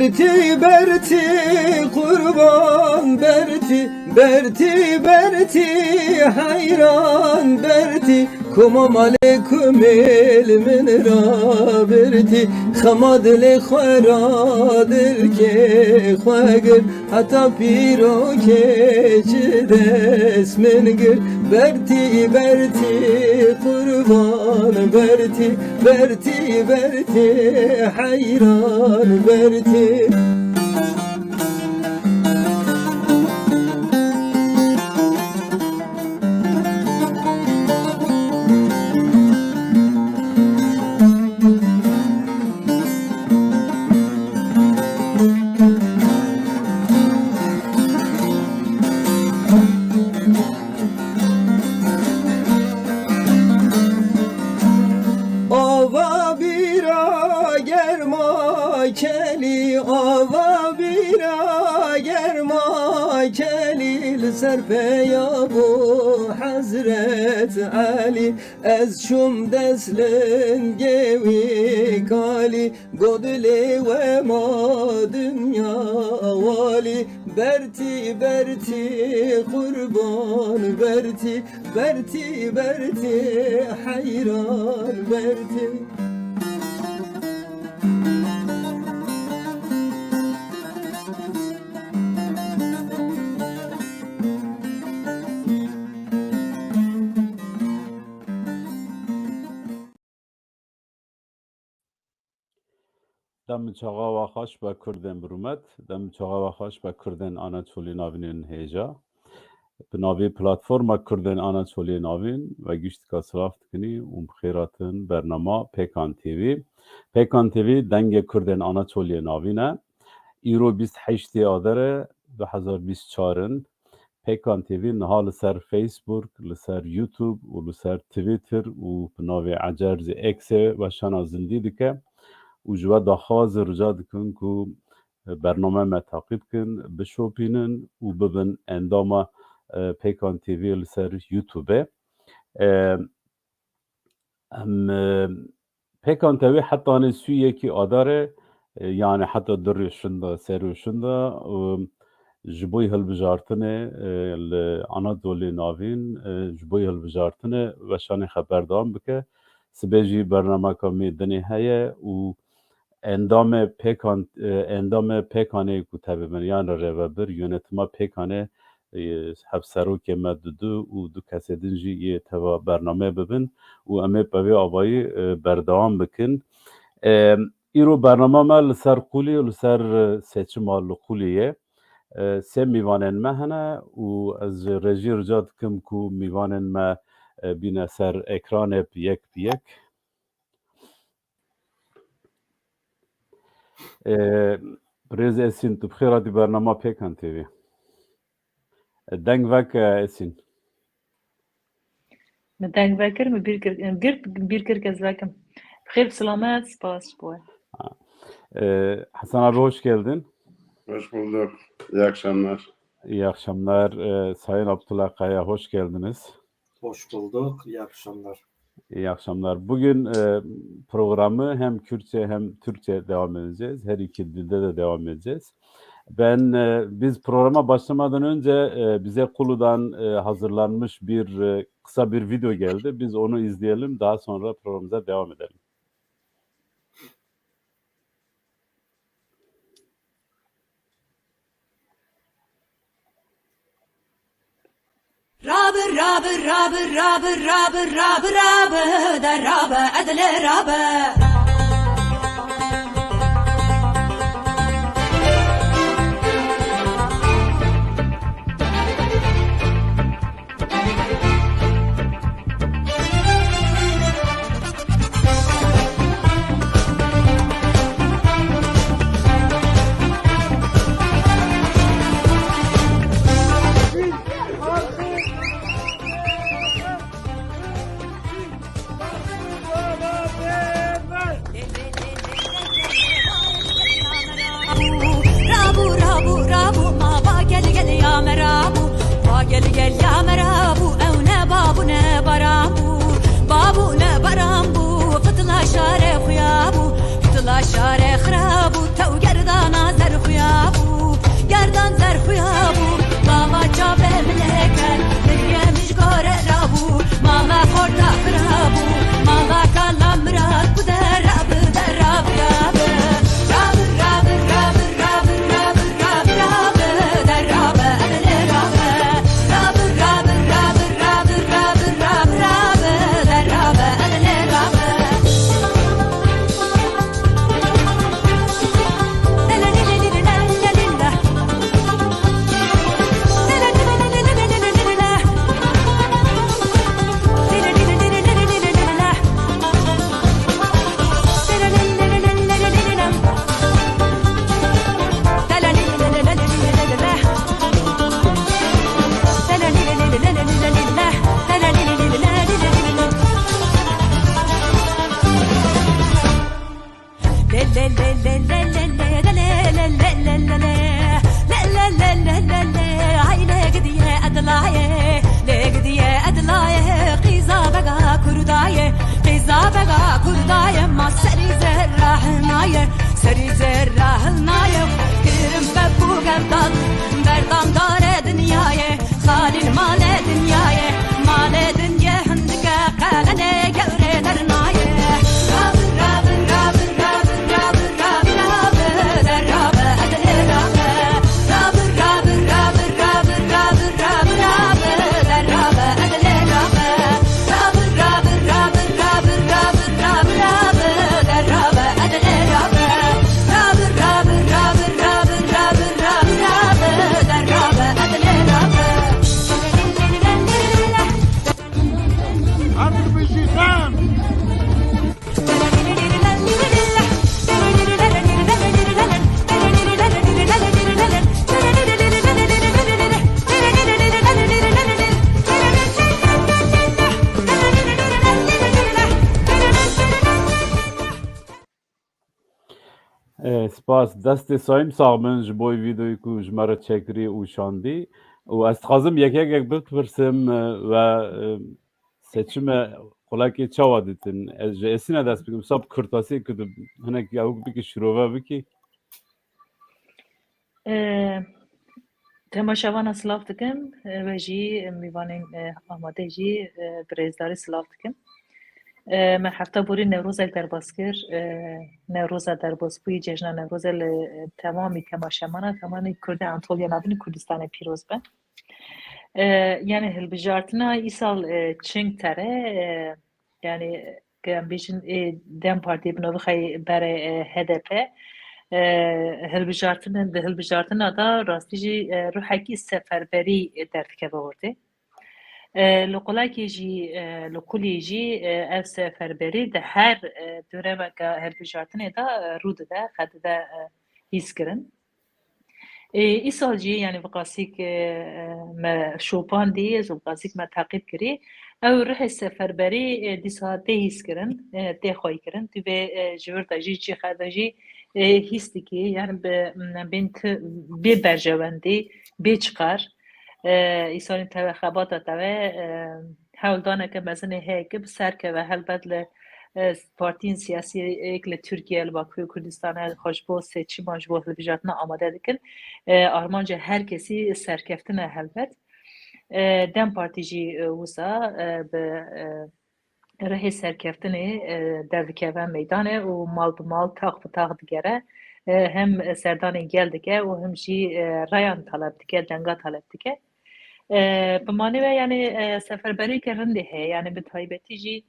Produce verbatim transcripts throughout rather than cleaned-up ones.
Bertî, bertî, qurban bertî, bertî, bertî, heyran bertî, koma malê kumêl min rabirtî, xema dilê xwe ra dilkê xwe gir, heta pîrokê çi dest min gir, bertî, bertî, qurban bertî, bertî, bertî, heyran bertî. Ava bîra germa kelî, ava bîra germa kelî, li ser peya bû Hezret Elî. Ez çûm dest lingê wî kalî, got dilê we ma dinya walî. Bertî, bertî, qurban bertî, bertî, bertî, heyran bertî. Dem çaxa we xweş be kurdên bi rûmet, dem çaxa we xweş be kurdên Anatolî navînên hêja. Bi navê Platforma Kurdên Anatoliyê Navîn we giştika silav dikinî û bi xêr hatin bernama Pêkan T V. Pêkan T V dengê kurdên Anatoliyê Navîn e. Îro bîst heştê Aderê du hezar bîst çar in. Pêkan T V niha li ser Facebook, li ser YouTube û li ser Twitter û bi navê Ecer zî X'ê weşana zindî dike û ji we daxwaz û rica dikin ku bername me taqîb kin, bişopînin û bibin endama, e, Pêkan T V li ser YouTube. E, em, e, Pêkan T V hetanê sî û yekî Adarê, e, yani heta du roj şinda, sê roj şinda, e, ji bo hilbijartinê, e, li Anadolê Navîn, e, ji bo hilbijartinê weşanê xwe berdewam bike. Sibê jî bernameka me dinê heye û endamê pêkan, e, endamê pêkanê ku tevî bin, yan rêvebir, yönetima pêkanê, e, hevserokê me didu û du kesê din jî yê teva bernameyê bibin û em ê bi vê avayî, e, berdewam bikin. E, îro bernama me li ser qûlî û li ser, e, seçima li qûlî ye. E, sê mîvanên me hene û ez ji rejî rica dikim ku mîvanên me, e, bîne ser ekranê bi yek bi yek. Ee, Birêz Esîn, tu bi xêr hatî bernama Pêkan T V. Deng veke Esîn. Min deng vekir, min bîr kir, bîr, bîr kir ez vekim. Bi xêr, bi selamet, spas ji bo we. Ee, Hasan abi, hoş geldin. Hoş bulduk. İyi akşamlar. İyi akşamlar. Ee, Sayın Abdullah Kaya, hoş geldiniz. Hoş bulduk. İyi akşamlar. İyi akşamlar. Bugün, e, programı hem Kürtçe hem Türkçe devam edeceğiz. Her iki dilde de devam edeceğiz. Ben, e, biz programa başlamadan önce, e, bize Kulu'dan, e, hazırlanmış bir, e, kısa bir video geldi. Biz onu izleyelim. Daha sonra programımıza devam edelim. Rabe, rabe, rabe, rabe, rabe, rabe, rabe, de rabe, edle rabe. Rabû, rabû, rabû, ma va gel gel ya me rabû. Va gel gel ya me rabû. Ew ne babû ne baran bû. Babû ne baran bû. Fitla şare xuya bû. Fitla şare xira bû. Tew gerdana Derî zêr rahil nayê, kirim be bû gemdal, berdam dare dinyayê, xalîn male dinyayê, male dinyê hindike qelenê gewrê dernayê. Rabin, rabin, rabin, rabin, rabin, rabin, rabin, der rabe, edilê rabe. Rabin, rabin, rabin, rabin, rabin, rabin, rabin, der rabe, edilê rabe. Spas. Destê Sayîm sax bin ji bo vîdeoyê ku ji me re çekirî û şandî. Û ez dixwazim yek yekek bipirsim, e, we, e, seçime xulekê çawa ditin? Ez ji Esîne dest bikim. Wisa bi kurtasî ku tu hinek ew bikî, şirove bikî. E, Temaşevana silav dikim, e, we jî, e, mîvanên, e, amade jî, e, bi rêzdarî silav dikim. E, me hefta borî Newrozek derbas kir. E, Newroza derbasbûyî, cejna Newrozê li, e, temamî temaşevana, temamî Kurdê Anatoliya Navîn û Kurdistanê pîroz be. E, yani hilbijartina îsal, e, çing tere, e, yani, ke em bêjin, ê, DEM Partiyê bi navê xwe yê berê, e, H D P, e, hilbijartin, di hilbijartina de rastî jî, e, ruhekî seferberî, e, derdikeve ortê. E, li qulakê jî, e, li kulî jî, e, ev seferberî di her, e, dönemeke hilbijartinê de, e, rû dide, qe dide, e, hîskirin. Ê, îsal jî, yani, bi qasîk, e, e, me şopandî, ez bi qasîk me teqîb kirî. Ew ruhê seferberî, e, dîsa tê hîskirin, e, tê xweykirin. Tu vê, e, ji vir de jî, çi xwe de jî, e, hîs dikî. Yani, bi, m, bên ti, bê berjewendî, bê çiqar, e, îsalî tewe xebata tewe, e, hewldaneke mezinê heye ki bi ser keve. Helbet li, e, partiyên siyasî yek li Tirkiye, li Bakurê Kurdistanê xwe ji bo seçîman, ji bo hilbijartina amade dikin. E, armanca her kesî serkeftin e helbet. E, DEM Partî jî, e, wisa, e, bi, e, rihê serkeftinê, e, derdikeve meydanê û mal bi mal, tax bi tax digere. E, hem serdanên gel dike û hem jî, e, rayan taleb dike, denga taleb dike. E, bi manê ve, yani, e, seferberiyeke rindê heye, yani, bi taybetî jî,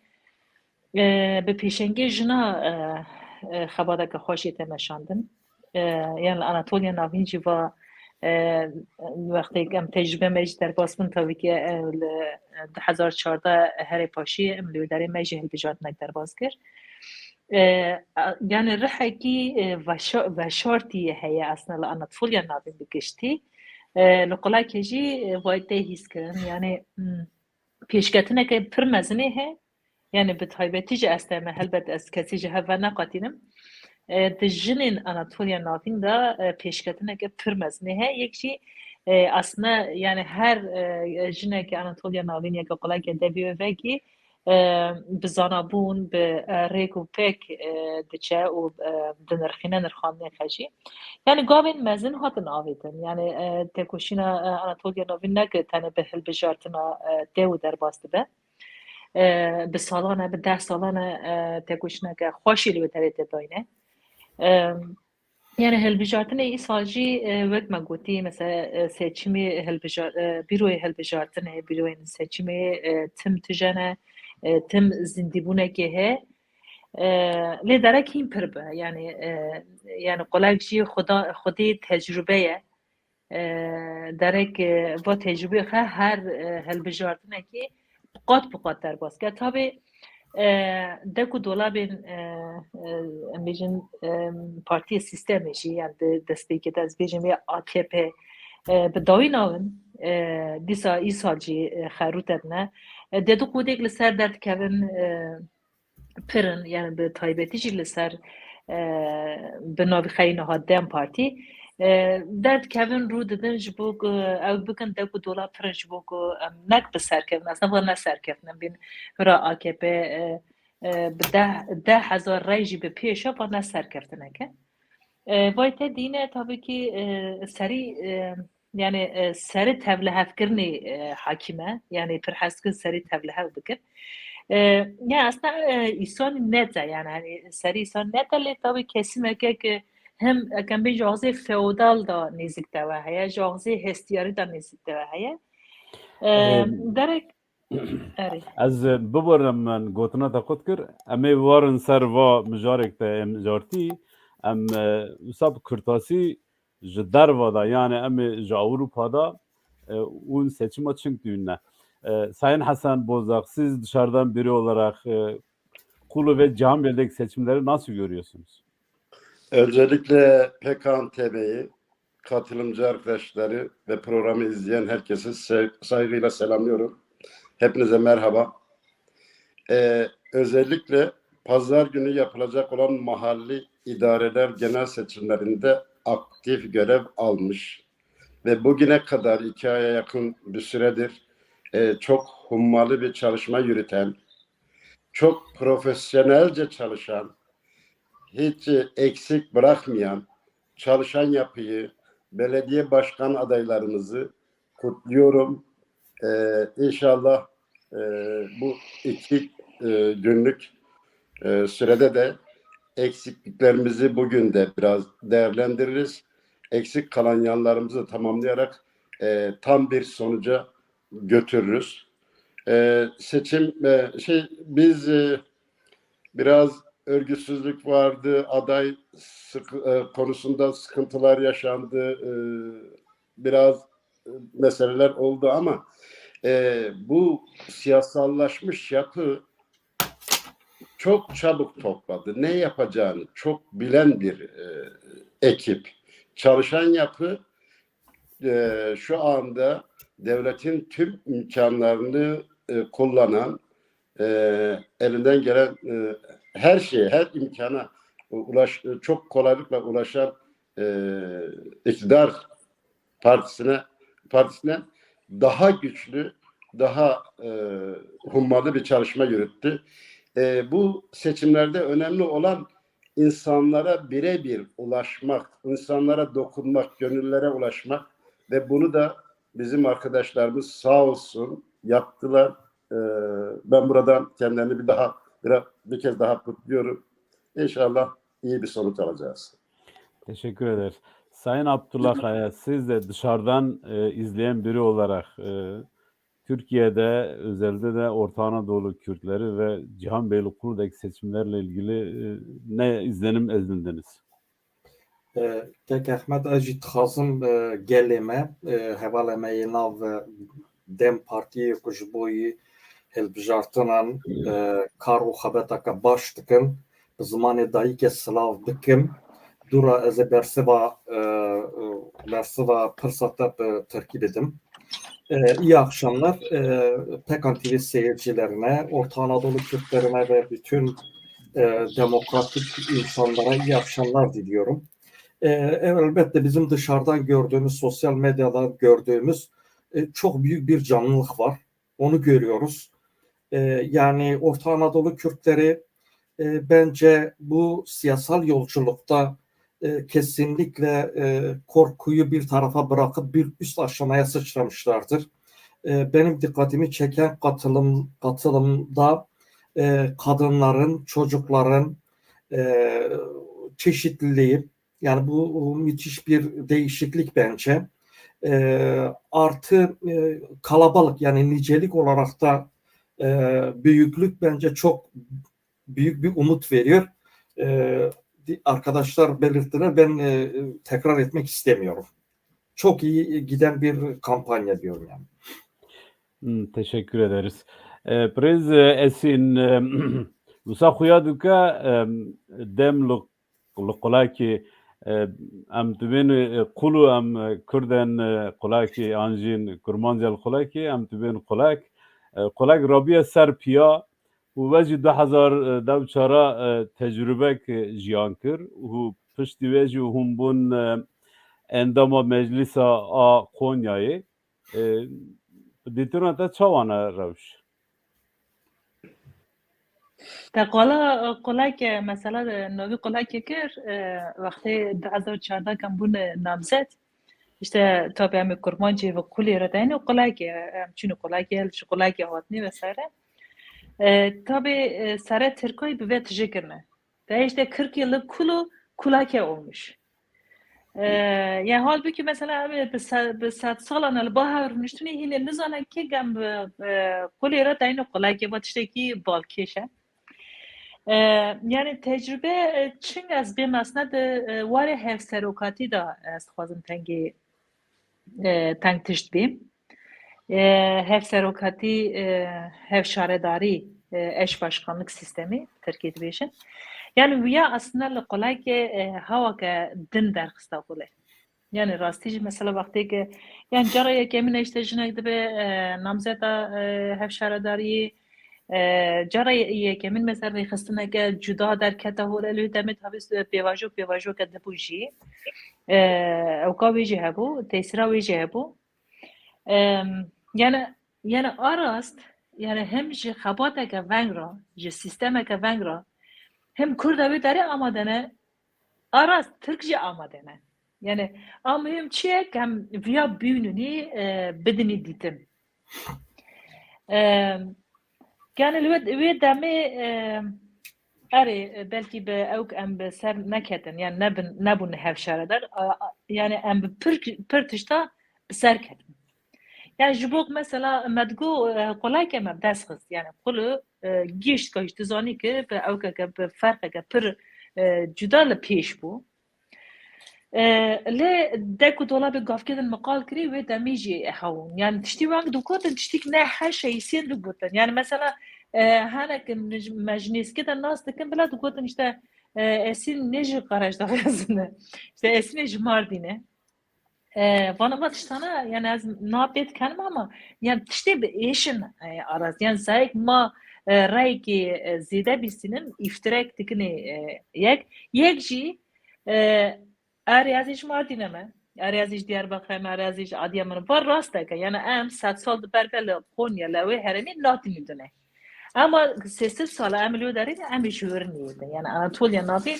e, bi pêşengê jina, e, e, xebateke xweş yê te meşandin. E, yani, li Anatoliya Navîn jî va, e, wextê em tecrûbe me jî derbas bin, tabii ki, e, li du hezar çardeh herê paşî em li wê derê me jî hilbijartinek derbas kir. E, a, yani, rihekî, e, veşa-, veşartî heye aslında li Anatoliya Navîn bi giştî. E, li qulakê jî, e, vay tê hîs kirin. Yani, hmm, pêşketineke pir mezinê heye. Yani, bi taybetî jî ez teme, helbet ez kesî ji hev veneqetînim. E, di jinên Anatoliya Navîn de, e, pêşketineke pir mezinê heye. Yek jî, e, aslında, yani, her, e, jineke Anatoliya Navîn yeke qulakê devê wê vekî, e, bi zanabûn, bi, e, rêk û pêk, e, diçe û, e, dinirxîne nirxandinê xwe jî. Yani, gavên mezin hatin avêtin. Yani, e, tekoşîna, e, Anatoliya Navîn ne ki tenê bi hilbijartina, e, dêw derbas dibe. E, bi salan e, bi deh salan e, e, tekoşîneke xweşî li wê derê tê dayîne. E, Yani hilbijartinê îsal jî, e, wek me gotî, mesela, e, seçimê hilbija-, e, bîroyê hilbijartinê, bîroyên seçimê, e, tim tije ne, e, tim zindîbûnekê heye. E, lê derek hîn pir be. Yani, e, yani qulak jî xuda-, xwedî tecrûbe ye. E, derek, e, va tecrûbê xwe her, e, hilbijartinekê qat bi qat derbas ke. Tabê, e, dek û dolabên, e, e, em bêjin, e, partiyê sîstemê jî, yani di destpêkê de ez bêjim ya A K P, e, bi dawî navin, e, dîsa îsal jî, e, xerû tedine. E, dê du qûdêk li ser derdikevin, e, pir in, yani bi taybetî jî li ser, e, bi navî xeyî niha DEM Partî, e, derdikevin, rû didin ji bo ku ew bikin dek û dola pir in ji bo ku em nek bi serkevin, ez ne bi neserkevin, em bên hira A K P, e, e, bi deh, deh hezar rey jî bi pêş e, va neserkeftineke. E, vay te dîne tabii ki, e, serî, e, yani, e, serî tevlihevkirinê, e, hakîm e. Yani pir hez dikin serî tevlihev bikin. E, ya aslında, e, îsan net e, yani hani serî îsan net e, lê tabii kesimeke ki hem, e, kem bê ji axzê feodal da nêzik te ve heye, ji axzê hestiyarî da nêzik te ve heye. E, Em, derek, erê. Ez, e, biborim min gotina te qut kir. Em ê warin ser va mijarek te êm jartî. Em, e, wisa bi kurtasî ji derva da, yani em ê ji Ewropa da, e, hûn seçima çing dûne. E, Sayın Hasan Bozak, siz dışarıdan biri olarak, e, Kulu ve Cihanbeyli'deki seçimleri nasıl görüyorsunuz? Öncelikle Pekan T V'yi, katılımcı arkadaşları ve programı izleyen herkesi se-, saygıyla selamlıyorum. Hepinize merhaba. Ee, özellikle pazar günü yapılacak olan mahalli idareler genel seçimlerinde aktif görev almış ve bugüne kadar iki aya yakın bir süredir, e, çok hummalı bir çalışma yürüten, çok profesyonelce çalışan, hiç eksik bırakmayan çalışan yapıyı, belediye başkan adaylarımızı kutluyorum. Ee, inşallah, e, bu iki, e, günlük, e, sürede de eksikliklerimizi bugün de biraz değerlendiririz. Eksik kalan yanlarımızı tamamlayarak, e, tam bir sonuca götürürüz. E, seçim, e, şey, biz, e, biraz örgütsüzlük vardı, aday sıkı-, e, konusunda sıkıntılar yaşandı, e, biraz, e, meseleler oldu ama, e, bu siyasallaşmış yapı çok çabuk topladı. Ne yapacağını çok bilen bir, e, ekip. Çalışan yapı, e, şu anda devletin tüm imkanlarını, e, kullanan, e, elinden gelen, e, her şeye, her imkana ulaş-, çok kolaylıkla ulaşan, e, iktidar partisine, partisine daha güçlü, daha, e, hummalı bir çalışma yürüttü. E, bu seçimlerde önemli olan insanlara birebir ulaşmak, insanlara dokunmak, gönüllere ulaşmak ve bunu da bizim arkadaşlarımız sağ olsun yaptılar. E, ben buradan kendilerini bir daha, bir, bir kez daha kutluyorum. İnşallah iyi bir sonuç alacağız. Teşekkür ederiz. Sayın Abdullah Kaya, siz de dışarıdan, e, izleyen biri olarak, e, Türkiye'de, özellikle de Orta Anadolu Kürtleri ve Cihanbeyli Kulu'daki seçimlerle ilgili, e, ne izlenim edindiniz? E, Kek Ehmed, ez jî dixwazim, e, gelê me, e, hevalê me yê nav, e, DEM Partiyê ku ji bo yî hilbijartinan, e, kar û xebeteke baş dikin, bi zimanê dayikê silav bikim. Dûra ez ê bersiva, e, e, bersiva pirsa te bi tirkî bidim. E, iyi akşamlar, e, Pekan T V seyircilerine, Orta Anadolu Kürtlerine ve bütün, e, demokratik insanlara iyi akşamlar diliyorum. E, elbette bizim dışarıdan gördüğümüz, sosyal medyadan gördüğümüz, e, çok büyük bir canlılık var. Onu görüyoruz. E, yani Orta Anadolu Kürtleri, e, bence bu siyasal yolculukta, e, kesinlikle, e, korkuyu bir tarafa bırakıp bir üst aşamaya sıçramışlardır. E, benim dikkatimi çeken katılım, katılımda, e, kadınların, çocukların, e, çeşitliliği, yani bu müthiş bir değişiklik bence. E, artı, e, kalabalık, yani nicelik olarak da, e, büyüklük bence çok büyük bir umut veriyor. E, di-, arkadaşlar belirttiler, ben, e, tekrar etmek istemiyorum. Çok iyi giden bir kampanya diyorum yani. Hmm, teşekkür ederiz. E, Birêz, e, Esîn, e, wisa xuya dike, e, dem li, li qulakê, e, em dibên, e, qul û em, e, Kurd in, e, qulakê, an jî Kurmanc e li qulakê, em dibên qulak. E, qulak rabiye ser piya, û we jî du hezar dew çar e, tecrûbek, e, jiyan kir û piştî wê jî hûn bûn, e, endama Meclîsa a Konyayê. E, bi dîtina te çawa ne rewş? Te qala qulakê, mesela de novî qulakê kir, e, wextê du hezar çardeh em bûne namzet. İşte tabi em ê kurmancî ve kulê re deyne qulakê, em çûne qulakê, el ji qulakê hatine vesaire. E, tabi, e, sere Tirkayî bi vê tije kirine. Te işte kırk yıllık kulu kulake olmuş. E, yani halbuki mesela em ê bi se-, bi sed salan li ba hev rûniştinê hînê nizane ki gem bi, e, kulê re deyne qulakê, va tiştekî balkêş e. E, yani tecrübe, e, çing ez bê mesne de, e, warê hevserokatî de ez dixwazim tengê, e, teng tişt bîm. E, hevserokatî, e, hevşaredarî, e, eş başkanlık sistemi Tirkî dibêjin. Yani wiya aslında li qulakê, e, hawake din derxista xwe lê. Yani rastî jî mesela wextê ke, yani cara yekemîn işte jinek dibe, e, namzeta, e, hevşaredariyê, e, cara ye-, yekemîn mesela rêxistineke cuda derkete hole lê demê tabi pêvajo pêvajoke dibû jî. E, ewka wê jî hebû, tesîra wê jî hebû. Em, yani, yani a rast, yani hem ji xebateke veng re, ji sîstemeke veng re, hem Kurda wê derê amade ne, a rast Tirk jî amade ne. Yani a muhim çi ye, em viya bînûnî, e, bidinî dîtin. E, yani li wê, wê demê, e, erê, e, belkî bi ewk em bi ser neketin, yani nebin, nebûn hevşaredar, a, a, yani em bi pir, pir tişta bi ser ketin. Yani ji bo mesela me digo, e, qulake me bi dest xist, yani qulu, e, gişt ka, tu zanî ki bi ewkeke, bi ferqeke pir, e, cuda li pêş bû. E, lê dek û dolabê gavkê din miqal kirî wê demî jî hewin. Yani tiştî weng digotin, tiştîk ne heşe îsên digotin. Yani mesela, e, henek mej-, mejnêskê de nas dikin, bila digotin işte, e, Esîn ne ji Qaraşdaxê zine. İşte Esînê ji Mardîne. E, vana va tiştana, yani ez napê dikenim ama, yani tiştê bi êşin, e, arast. Yani zayek ma, e, reyekê, e, zêde bîstînin, îftirek dikinê, e, yek. Yek jî, e, erê ez ê ji Mardîne me, erê ez ê ji Diyarbakirê me, erê ez ê ji Adiyamanê me. Va rasteke, yani em sed sal di berve li Konya, li wê herêmê natinî dune. Ama sê sed sal em li wê derê ne, em ê ji wir nêdin. Yani Anatolia navê,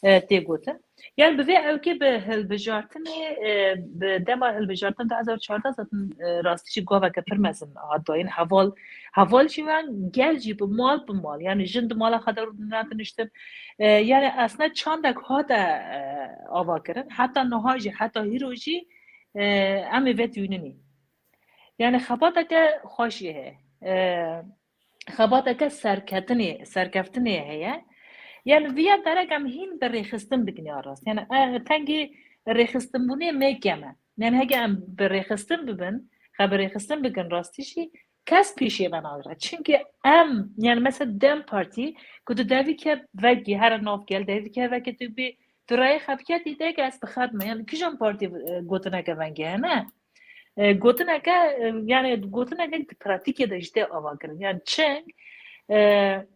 e, tê gotin. Yani bi vê ewkê bi hilbijartinê, e, bi dema hilbijartin du hezar çardeh zaten, e, rastî jî gaveke pir mezin hat dayîn. Heval, heval jî wen gel jî bi mal bi mal. Yani jin di mala xwe de rûdinat niştin. E, yani esne çandek hate, e, ava kirin. Heta niha jî, heta hîro jî, e, em ê vê tûninî. Yani xebateke xweşî heye. E, xebateke serketinê, serkeftinê heye. Yani viya derek em hîn bi rêxistin bikin ya rast. Yani, e, tengê rêxistinbûnê me keme. Yani heke em bi rêxistin bibin, xe bi rêxistin bikin rastî jî kes pêşê me nagire. Çünkü em, yani mesela DEM Partî ku tu devî ke vekî here nav gel, devî ke vekî tu bî, tu rayê xebikê dî de ke ez bi xebime. Yani kijan partî, e, gotineke vengê hene? E, gotineke, e, yani gotineke di pratîkê de jî tê ava kirin. Yani çing, e,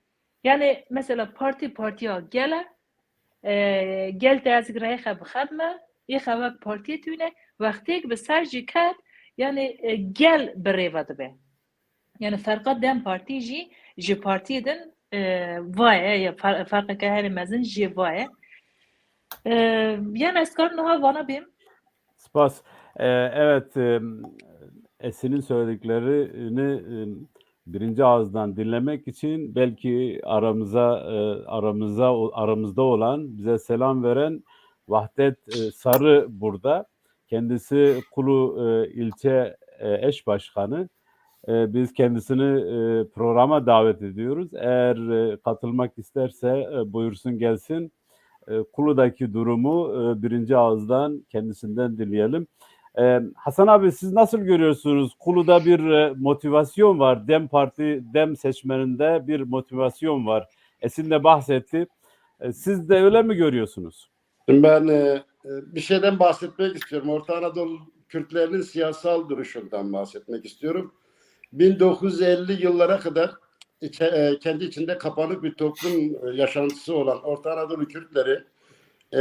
yani mesela partî partiya gel e, e, gel te ez rayê xe bixebime, ê xe wek partiyê tune, wextêk bi ser jî ket, yani, e, gel bi rê ve dibe. Yani ferqa DEM Partî jî ji partiyê din, e, va ye, ya fer-, ferqeke herî mezin jê va ye. E, yani ez karim niha vana bêm. Spas. Ee, evet, e, Esin'in söylediklerini, e, birinci ağızdan dinlemek için belki aramıza, e, aramıza, aramızda olan, bize selam veren Vahdet, e, Sarı burada. Kendisi Kulu, e, ilçe, e, eş başkanı. E, biz kendisini, e, programa davet ediyoruz. Eğer, e, katılmak isterse, e, buyursun gelsin. E, Kulu'daki durumu, e, birinci ağızdan kendisinden dinleyelim. E, Hasan abi, siz nasıl görüyorsunuz? Kulu'da bir, e, motivasyon var. DEM Parti, DEM seçmeninde bir motivasyon var. Esin de bahsetti. E, siz de öyle mi görüyorsunuz? Şimdi ben, e, e, bir şeyden bahsetmek istiyorum. Orta Anadolu Kürtlerinin siyasal duruşundan bahsetmek istiyorum. Bin dokuz yüz elli yıllara kadar içe-, e, kendi içinde kapanık bir toplum, e, yaşantısı olan Orta Anadolu Kürtleri, e,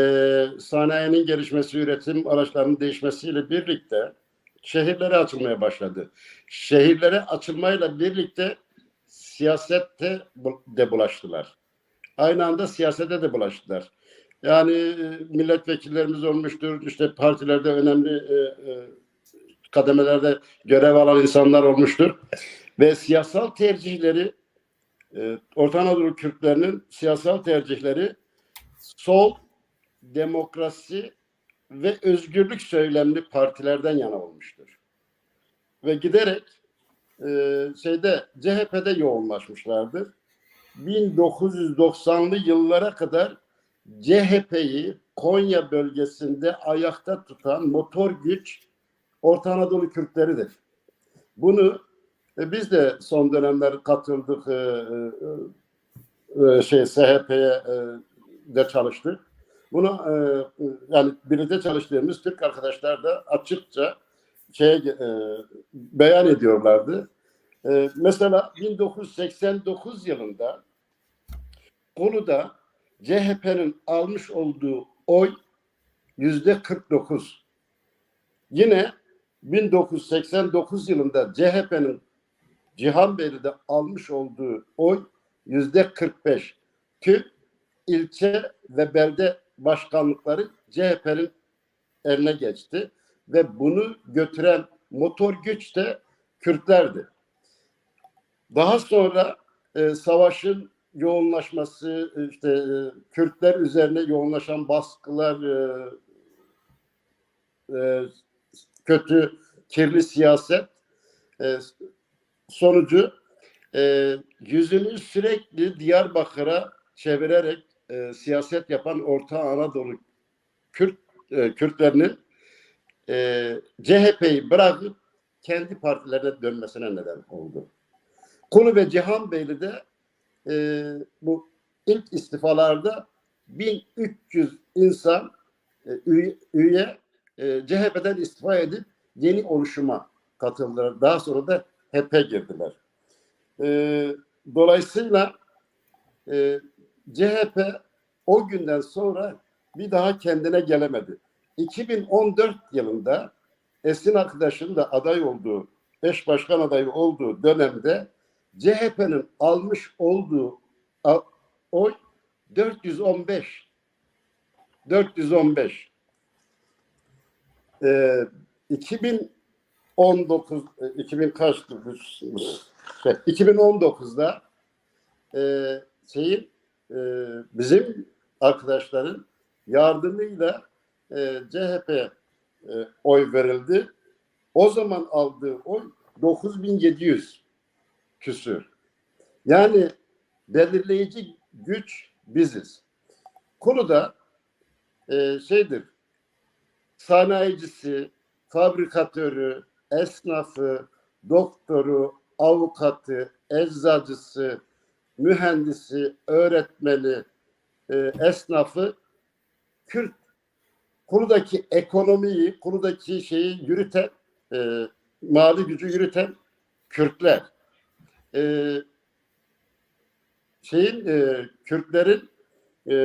sanayenin gelişmesi, üretim araçlarının değişmesiyle birlikte şehirlere açılmaya başladı. Şehirlere açılmayla birlikte siyasette bu- de bulaştılar. Aynı anda siyasete de bulaştılar. Yani e, milletvekillerimiz olmuştur, işte partilerde önemli e, e, kademelerde görev alan insanlar olmuştur. Ve siyasal tercihleri, e, Orta Anadolu Kürtlerinin siyasal tercihleri sol, demokrasi ve özgürlük söylemli partilerden yana olmuştur. Ve giderek e, şeyde C H P'de yoğunlaşmışlardır. bin dokuz yüz doksanlı yıllara kadar C H P'yi Konya bölgesinde ayakta tutan motor güç Orta Anadolu Kürtleridir. Bunu e, biz de son dönemler katıldık e, e, e, şey S H P'ye e, de çalıştık. Bunu e, yani birlikte çalıştığımız Türk arkadaşlar da açıkça şey e, beyan ediyorlardı. E, mesela bin dokuz yüz seksen dokuz yılında Kulu'da C H P'nin almış olduğu oy yüzde kırk dokuz. Yine bin dokuz yüz seksen dokuz yılında C H P'nin Cihanbeyli'de almış olduğu oy yüzde kırk beş. Tüm ilçe ve belde başkanlıkları C H P'nin eline geçti ve bunu götüren motor güç de Kürtlerdi. Daha sonra e, savaşın yoğunlaşması, işte e, Kürtler üzerine yoğunlaşan baskılar, e, e, kötü, kirli siyaset e, sonucu e, yüzünü sürekli Diyarbakır'a çevirerek e, siyaset yapan Orta Anadolu Kürt e, Kürtlerinin e, C H P'yi bırakıp kendi partilerine dönmesine neden oldu. Kulu ve Cihanbeyli'de e, bu ilk istifalarda bin üç yüz insan e, üye, üye e, C H P'den istifa edip yeni oluşuma katıldılar. Daha sonra da H P girdiler. E, dolayısıyla e, C H P o günden sonra bir daha kendine gelemedi. iki bin on dört yılında Esin Aktaş'ın da aday olduğu, eş başkan adayı olduğu dönemde C H P'nin almış olduğu a- oy dört yüz on beş. dört yüz on beş. Ee, iki bin on dokuz, e, iki bin kaçtı? Şey, iki bin on dokuzda e, şeyin e, bizim arkadaşların yardımıyla e, C H P e, oy verildi. O zaman aldığı oy dokuz bin yedi yüz küsür. Yani belirleyici güç biziz. Kulu'da e, şeydir, sanayicisi, fabrikatörü, esnafı, doktoru, avukatı, eczacısı, mühendisi, öğretmeni, e, esnafı Kürt. Kulu'daki ekonomiyi, Kulu'daki şeyi yürüten, e, mali gücü yürüten Kürtler. E, şeyin e, Kürtlerin e,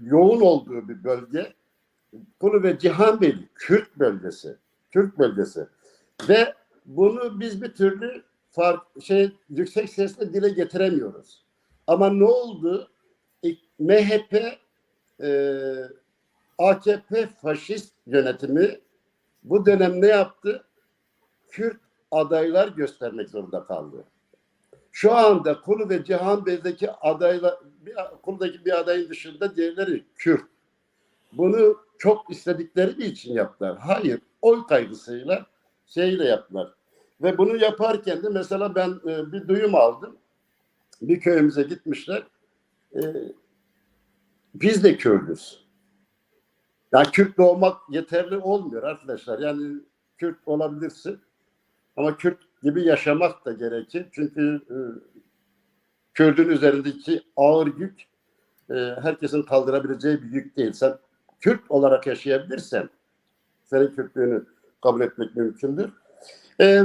yoğun olduğu bir bölge. Kulu ve Cihanbeyli Kürt bölgesi. Kürt bölgesi. Ve bunu biz bir türlü fark, şey yüksek sesle dile getiremiyoruz. Ama ne oldu? İk- M H P e, A K P faşist yönetimi bu dönem ne yaptı? Kürt adaylar göstermek zorunda kaldı. Şu anda Kulu ve Cihanbeyli'deki adaylar, bir, Kulu'daki bir adayın dışında diğerleri Kürt. Bunu çok istedikleri için yaptılar. Hayır, oy kaygısıyla şeyle yaptılar. Ve bunu yaparken de mesela ben e, bir duyum aldım. Bir köyümüze gitmişler. E, biz de Kürdüz. Ya Kürt doğmak yeterli olmuyor arkadaşlar. Yani Kürt olabilirsin ama Kürt gibi yaşamak da gerekir. Çünkü e, Kürdün üzerindeki ağır yük e, herkesin kaldırabileceği bir yük değil. Sen Kürt olarak yaşayabilirsen senin Kürtlüğünü kabul etmek mümkündür. E,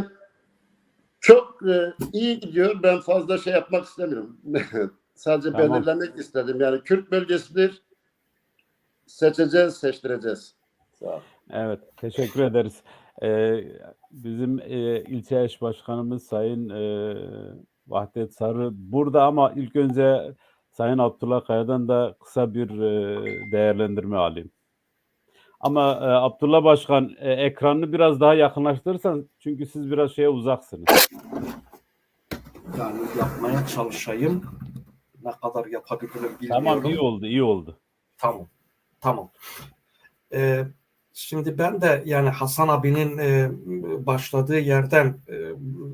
çok e, iyi gidiyor. Ben fazla şey yapmak istemiyorum. Sadece Tamam. belirlemek istedim. Yani Kürt bölgesidir. Seçeceğiz, seçtireceğiz. Sağ ol. Evet, teşekkür ederiz. Ee, bizim e, ilçe eş başkanımız Sayın e, Vahdet Sarı burada ama ilk önce Sayın Abdullah Kaya'dan da kısa bir e, değerlendirme alayım. Ama e, Abdullah Başkan, e, ekranını biraz daha yakınlaştırırsan, çünkü siz biraz şeye uzaksınız. Yani yapmaya çalışayım. Ne kadar yapabilirim bilmiyorum. Tamam, iyi oldu, iyi oldu. Tamam. Tamam. Ee, şimdi ben de yani Hasan abinin e, başladığı yerden e,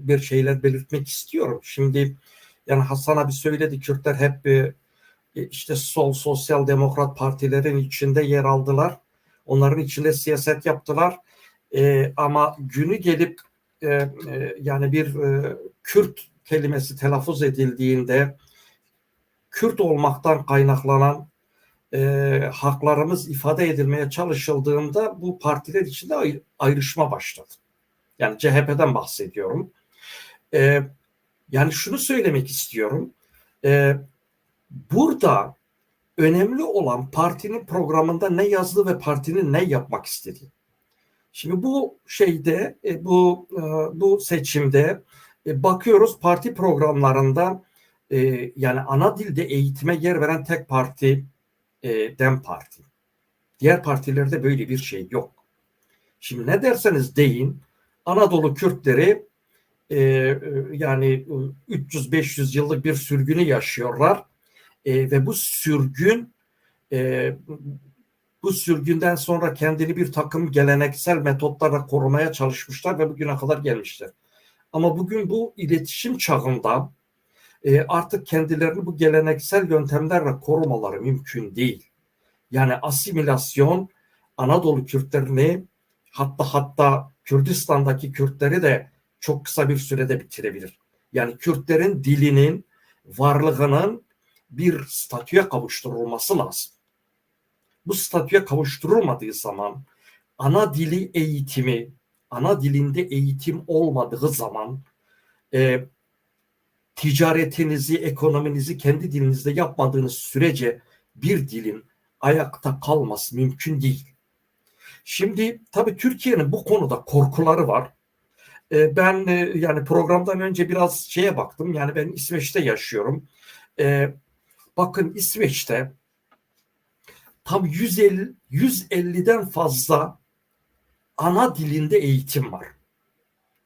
bir şeyler belirtmek istiyorum. Şimdi yani Hasan abi söyledi, Kürtler hep e, e, işte sol, sosyal demokrat partilerin içinde yer aldılar. Onların içinde siyaset yaptılar. E, ama günü gelip e, e, yani bir e, Kürt kelimesi telaffuz edildiğinde, Kürt olmaktan kaynaklanan e, haklarımız ifade edilmeye çalışıldığında bu partiler içinde ay- ayrışma başladı. Yani C H P'den bahsediyorum. E, yani şunu söylemek istiyorum. E, burada önemli olan partinin programında ne yazdığı ve partinin ne yapmak istediği. Şimdi bu şeyde, e, bu e, bu seçimde e, bakıyoruz parti programlarında e, yani ana dilde eğitime yer veren tek parti e, DEM Parti. Diğer partilerde böyle bir şey yok. Şimdi ne derseniz deyin, Anadolu Kürtleri e, e, yani üç yüz beş yüz yıllık bir sürgünü yaşıyorlar. E, ve bu sürgün e, bu sürgünden sonra kendini bir takım geleneksel metotlarla korumaya çalışmışlar ve bugüne kadar gelmişler. Ama bugün bu iletişim çağında e, artık kendilerini bu geleneksel yöntemlerle korumaları mümkün değil. Yani asimilasyon Anadolu Kürtlerini, hatta hatta Kürdistan'daki Kürtleri de çok kısa bir sürede bitirebilir. Yani Kürtlerin dilinin, varlığının bir statüye kavuşturulması lazım. Bu statüye kavuşturulmadığı zaman ana dili eğitimi, ana dilinde eğitim olmadığı zaman e, ticaretinizi, ekonominizi kendi dilinizde yapmadığınız sürece bir dilin ayakta kalması mümkün değil. Şimdi tabii Türkiye'nin bu konuda korkuları var. E, ben e, yani programdan önce biraz şeye baktım. Yani ben İsveç'te yaşıyorum. E, bakın İsveç'te tam yüz elli, yüz elliden fazla ana dilinde eğitim var.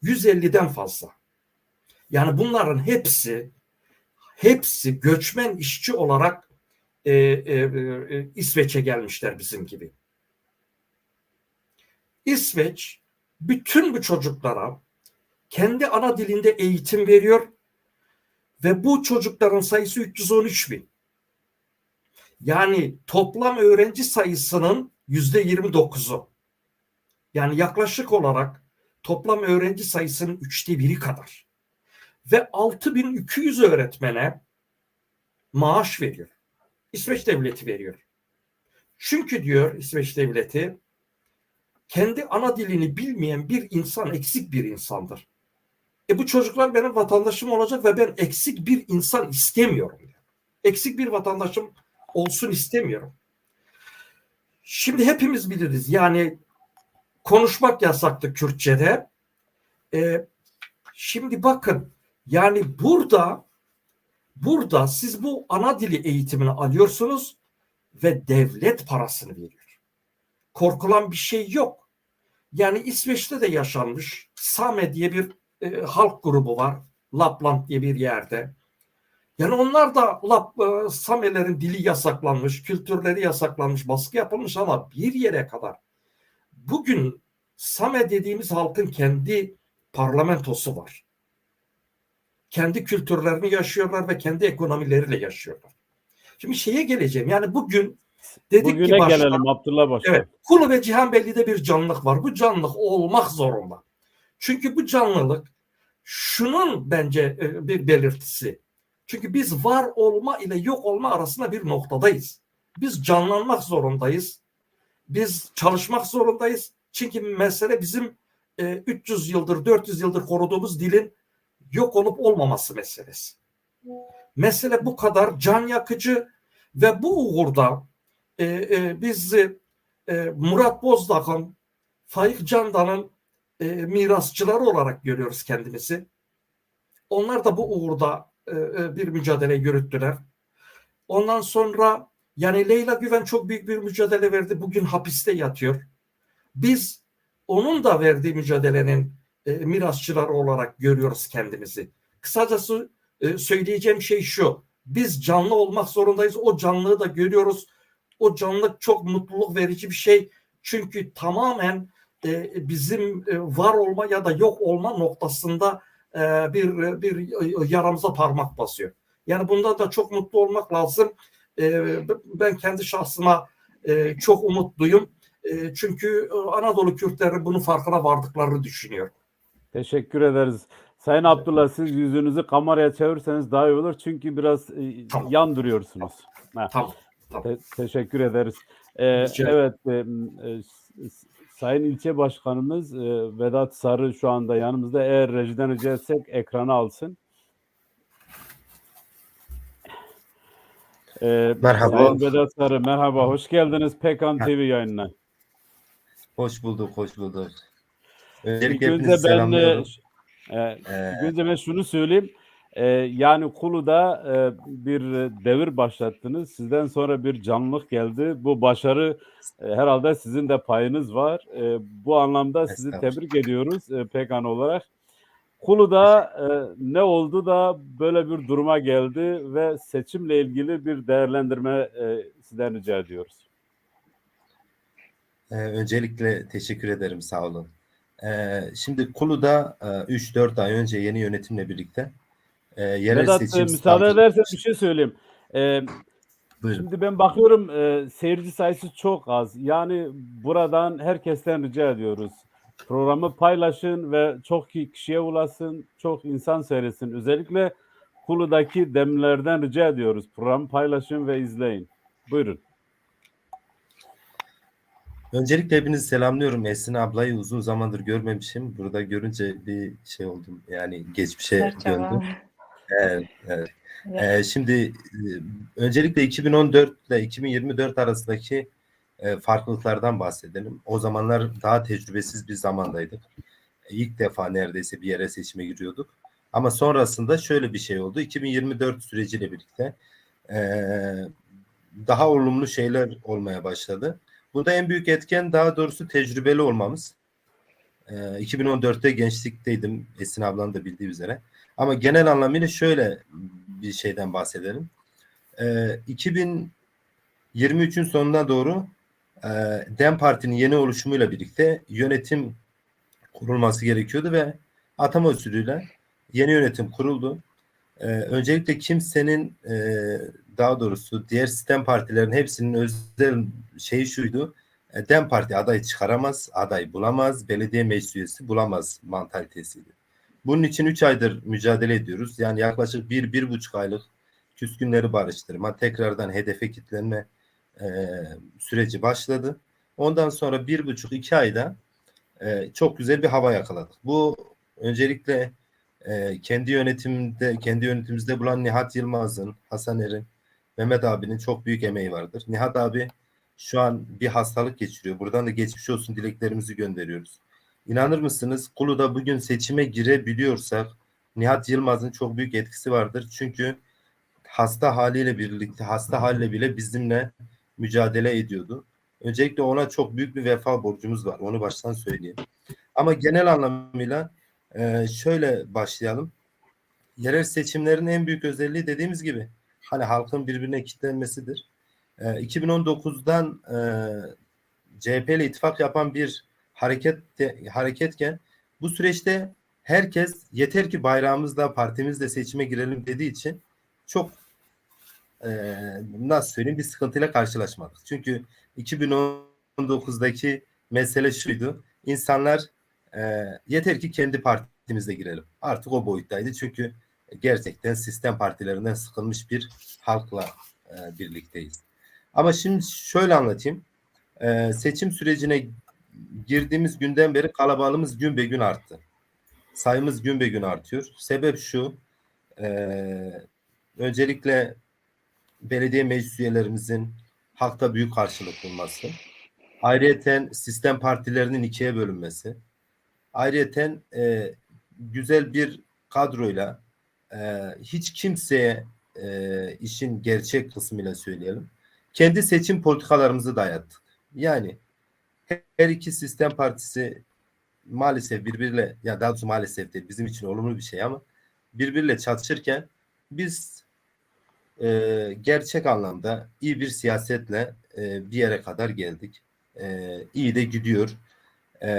yüz elliden fazla. Yani bunların hepsi hepsi göçmen işçi olarak e, e, e, İsveç'e gelmişler bizim gibi. İsveç bütün bu çocuklara kendi ana dilinde eğitim veriyor ve bu çocukların sayısı üç yüz on üç bin. Yani toplam öğrenci sayısının yüzde yirmi dokuzu. Yani yaklaşık olarak toplam öğrenci sayısının üçte biri kadar. Ve altı bin iki yüz öğretmene maaş veriyor. İsveç devleti veriyor. Çünkü diyor İsveç devleti, kendi ana dilini bilmeyen bir insan eksik bir insandır. E bu çocuklar benim vatandaşım olacak ve ben eksik bir insan istemiyorum diyor. Eksik bir vatandaşım olsun istemiyorum. Şimdi hepimiz biliriz yani konuşmak yasaktı Kürtçe'de. E, şimdi bakın yani burada burada siz bu ana dili eğitimini alıyorsunuz ve devlet parasını veriyor. Korkulan bir şey yok. Yani İsveç'te de yaşanmış Same diye bir e, halk grubu var. Lapland diye bir yerde. Yani onlar da Lap, e, Samelerin dili yasaklanmış, kültürleri yasaklanmış, baskı yapılmış ama bir yere kadar. Bugün Same dediğimiz halkın kendi parlamentosu var. Kendi kültürlerini yaşıyorlar ve kendi ekonomileriyle yaşıyorlar. Şimdi şeye geleceğim. Yani bugün dedik Bugüne ki başta, gelelim Abdullah Başkan. Evet, Kulu ve Cihanbelli'de bir canlılık var. Bu canlılık olmak zorunda. Çünkü bu canlılık şunun bence e, bir belirtisi. Çünkü biz var olma ile yok olma arasında bir noktadayız. Biz canlanmak zorundayız. Biz çalışmak zorundayız. Çünkü mesele bizim e, üç yüz yıldır, dört yüz yıldır koruduğumuz dilin yok olup olmaması meselesi. Mesele bu kadar can yakıcı ve bu uğurda e, e, biz e, Murat Bozdağ'ın, Faik Candan'ın e, mirasçıları olarak görüyoruz kendimizi. Onlar da bu uğurda e, e, bir mücadele yürüttüler. Ondan sonra yani Leyla Güven çok büyük bir mücadele verdi. Bugün hapiste yatıyor. Biz onun da verdiği mücadelenin e, mirasçıları olarak görüyoruz kendimizi. Kısacası e, söyleyeceğim şey şu. Biz canlı olmak zorundayız. O canlılığı da görüyoruz. O canlılık çok mutluluk verici bir şey. Çünkü tamamen e, bizim e, var olma ya da yok olma noktasında e, bir bir yaramıza parmak basıyor. Yani bundan da çok mutlu olmak lazım. E, ben kendi şahsıma e, çok umutluyum. E, çünkü e, Anadolu Kürtleri bunun farkına vardıklarını düşünüyorum. Teşekkür ederiz. Sayın Abdullah, siz yüzünüzü kameraya çevirseniz daha iyi olur. Çünkü biraz e, Tamam. yan duruyorsunuz. Ha, Tamam. Tamam. te- teşekkür ederiz. E, Rica ederim. Evet, e, e, s- s- Sayın İlçe Başkanımız e, Vedat Sarı şu anda yanımızda. Eğer rejiden rica etsek ekrana alsın. E, Merhaba. Sayın Vedat Sarı, merhaba. Hoş geldiniz Pekan Ha. T V yayınına. Hoş bulduk, hoş bulduk. İlk Öncelikle önce hepinizi ben e, selamlıyorum. e, Ee, ilk önce ben şunu söyleyeyim. E, yani Kulu'da e, bir devir başlattınız. Sizden sonra bir canlılık geldi. Bu başarı e, herhalde sizin de payınız var. E, bu anlamda sizi Estağfurullah. tebrik ediyoruz e, Pekan olarak. Kulu'da e, ne oldu da böyle bir duruma geldi ve seçimle ilgili bir değerlendirme e, sizden rica ediyoruz. Ee, öncelikle teşekkür ederim, sağ olun. Ee, şimdi Kulu'da üç dört ay önce yeni yönetimle birlikte e, yerel Vedat, e, seçim müsaade statü- edersen bir şey söyleyeyim. E, Buyurun. Şimdi ben bakıyorum e, seyirci sayısı çok az. Yani buradan herkesten rica ediyoruz. Programı paylaşın ve çok ki- kişiye ulaşsın, çok insan seyretsin. Özellikle Kulu'daki demlilerden rica ediyoruz. Programı paylaşın ve izleyin. Buyurun. Öncelikle hepinizi selamlıyorum. Esin ablayı uzun zamandır görmemişim. Burada görünce bir şey oldum. Yani geçmişe Merhaba. Döndüm. Evet, evet. Ya, Ee, şimdi e, öncelikle iki bin on dört ile iki bin yirmi dört arasındaki e, farklılıklardan bahsedelim. O zamanlar daha tecrübesiz bir zamandaydık. İlk defa neredeyse bir yere seçime giriyorduk. Ama sonrasında şöyle bir şey oldu. iki bin yirmi dört süreciyle birlikte e, daha olumlu şeyler olmaya başladı. Burada en büyük etken daha doğrusu tecrübeli olmamız. E, iki bin on dörtte gençlikteydim, Esin ablanın da bildiği üzere. Ama genel anlamıyla şöyle bir şeyden bahsedelim. E, iki bin yirmi üçün sonuna doğru e, DEM Parti'nin yeni oluşumuyla birlikte yönetim kurulması gerekiyordu ve atama usulüyle yeni yönetim kuruldu. E, öncelikle kimsenin e, daha doğrusu diğer sistem partilerin hepsinin özel şeyi şuydu. E, DEM Parti aday çıkaramaz, aday bulamaz, belediye meclis üyesi bulamaz mantalitesiydi. Bunun için üç aydır mücadele ediyoruz. Yani yaklaşık bir, bir buçuk aylık küskünleri barıştırma, tekrardan hedefe kitlenme e, süreci başladı. Ondan sonra bir buçuk, iki ayda e, çok güzel bir hava yakaladık. Bu öncelikle e, kendi yönetimde, kendi yönetimimizde bulunan Nihat Yılmaz'ın, Hasan Er'in, Mehmet abinin çok büyük emeği vardır. Nihat abi şu an bir hastalık geçiriyor. Buradan da geçmiş olsun dileklerimizi gönderiyoruz. İnanır mısınız? Kulu'da bugün seçime girebiliyorsak Nihat Yılmaz'ın çok büyük etkisi vardır. Çünkü hasta haliyle birlikte, hasta haliyle bile bizimle mücadele ediyordu. Öncelikle ona çok büyük bir vefa borcumuz var. Onu baştan söyleyeyim. Ama genel anlamıyla e, şöyle başlayalım. Yerel seçimlerin en büyük özelliği dediğimiz gibi hani halkın birbirine kitlenmesidir. E, iki bin on dokuzdan e, C H P ile ittifak yapan bir hareket de- hareketken bu süreçte herkes yeter ki bayrağımızla, partimizle seçime girelim dediği için çok e, nasıl söyleyeyim bir sıkıntıyla karşılaşmadık. Çünkü iki bin on dokuzdaki mesele şuydu. İnsanlar e, yeter ki kendi partimizle girelim. Artık o boyuttaydı. Çünkü gerçekten sistem partilerinden sıkılmış bir halkla e, birlikteyiz. Ama şimdi şöyle anlatayım. E, seçim sürecine girdiğimiz günden beri kalabalığımız gün be gün arttı. Sayımız gün be gün artıyor. Sebep şu. E, öncelikle belediye meclis üyelerimizin halkta büyük karşılık bulması. Ayrıyeten sistem partilerinin ikiye bölünmesi. Ayrıyeten e, güzel bir kadroyla e, hiç kimseye, e, işin gerçek kısmıyla söyleyelim, kendi seçim politikalarımızı dayattık. Yani her iki sistem partisi maalesef birbiriyle, ya daha doğrusu maalesef değil, bizim için olumlu bir şey ama birbiriyle çatışırken biz, e, gerçek anlamda iyi bir siyasetle, e, bir yere kadar geldik. E, iyi de gidiyor. E,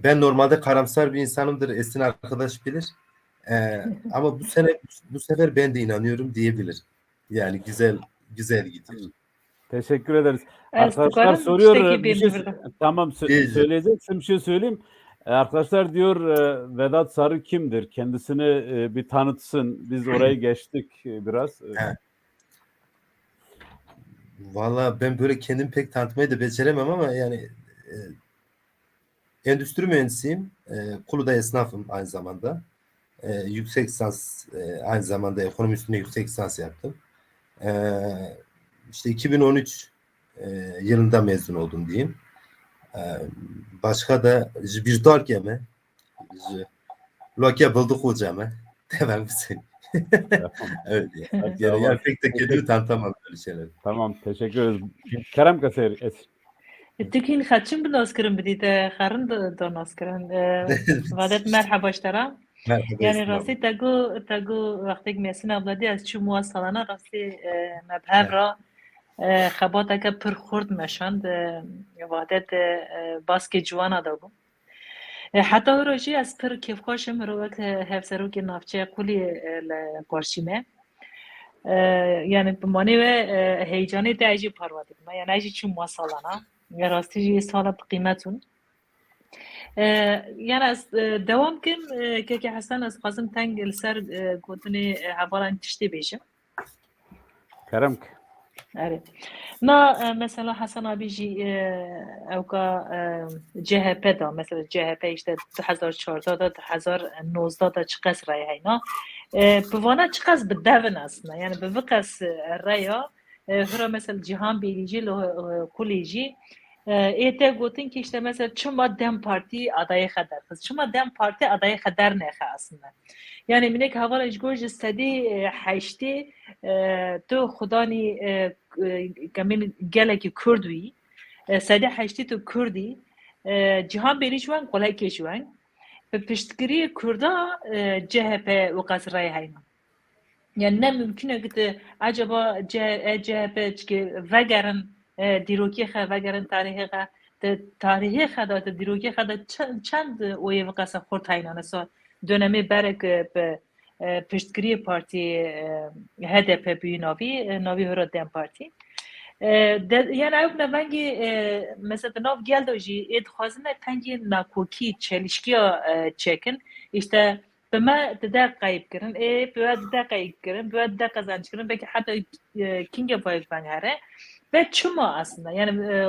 ben normalde karamsar bir insanımdır, Esin arkadaş bilir. E, ama bu sene, bu sefer ben de inanıyorum diyebilirim. Yani güzel, güzel gidiyor. Teşekkür ederiz. Ez Arkadaşlar dikarim soruyor, tiştekî e, bir bêjim şey burada. Tamam, sö-, Bêje. Söyleyeceksin, bir şey söyleyeyim. E, arkadaşlar diyor, e, Vedat Sarı kimdir? Kendisini, e, bir tanıtsın. Biz orayı geçtik, e, biraz. E, He. Valla ben böyle kendimi pek tanıtmayı da beceremem ama yani, e, endüstri mühendisiyim. E, Kulu'da esnafım aynı zamanda. E, yüksek lisans, e, aynı zamanda ekonomi üstüne yüksek lisans yaptım. E, işte iki bin on üç, e, yılında mezun oldum diyeyim. E, başka da ji birtal keme, ji Lokya bulduk hocam, he? Devam etsin. Tamam. Evet, yani, yani Tamam. pek de kendimi tanıtamam böyle şeyler. Tamam, teşekkür ederiz. Kerem Kaser, es- Tu kîn xeçim bi naskirin bidî, te xerin de, de naskirin. E, Vadet, merhaba ji te re. Merhaba, Yani Esma. Rastî te got, te got wextêk Mesin Abla dî ez çûm wa salana rastî, e, me bi hev Evet. re, e, xebateke pir xurt meşand, e, Vadet, e, baskê ciwana da bû. E, heta wiro jî ez pir kêfxweş im, wiro wek, e, hevserokê navçeya Qulî, e, li qarşî me. E, yani bi manê we, e, heyecanê te ez jî parve dikim. Yani ez jî çûm wa salana. Ya rastî jî sala bi qîmet hûn. E, yani ez, e, dewam kim, e, kekê Hesen, ez xwazim teng li ser, e, gotinê, e, hevalan tiştê bêjim. Kerem ke. Erê. Na, e, mesela Hasan abi jî, e, ewka, e, C H P da, mesela C H P işte du hezar çardeh da, du hezar nozdeh da çiqas rey heyna. E, bi vana çiqas bi devin aslında. Yani bi viqas, e, reya, e, hira mesela Cihan Bêlî jî, lo, e, Kulî jî, e, ê te gotin ki işte mesela çima DEM Partî adayê xwe derxist? Çima DEM Partî adayê xwe dernêxe aslında? Yani minek hevala ji gor ji sedî, e, heştê, e, tu xudanî, e, e, kemîn gelekî Kurd wî, e, sedî heştê tu Kurdî, e, Cihan Bêrî ji wen, qulekê ji wen. Bi piştgiriyê Kurda, e, C H P wiqas rey heyna. Yani ne mümkün e ki tu acaba C-, e, C H P çike vegerin, e, dîrokê xe, vegerin tarihê xe, te tarihê xe de, te dîrokê xe de çend, çend oyê wiqas xurt heyna. Mesela dönemê berek, e, bi, e, piştgiriyê partî, e, H D P bûyî navî, e, navî hira DEM Partî. E, de, yani ew ne vengî, e, mesela di nav gel de jî ê dixwazine tengî nakokî, çelişkiya, e, çekin. İşte bi me dide qeyb kirin, ê bi we dide qeyb kirin, bi we dide qezenc kirin, belkî heta, e, kingê vayê veng here. Ve çima aslında? Yani, e,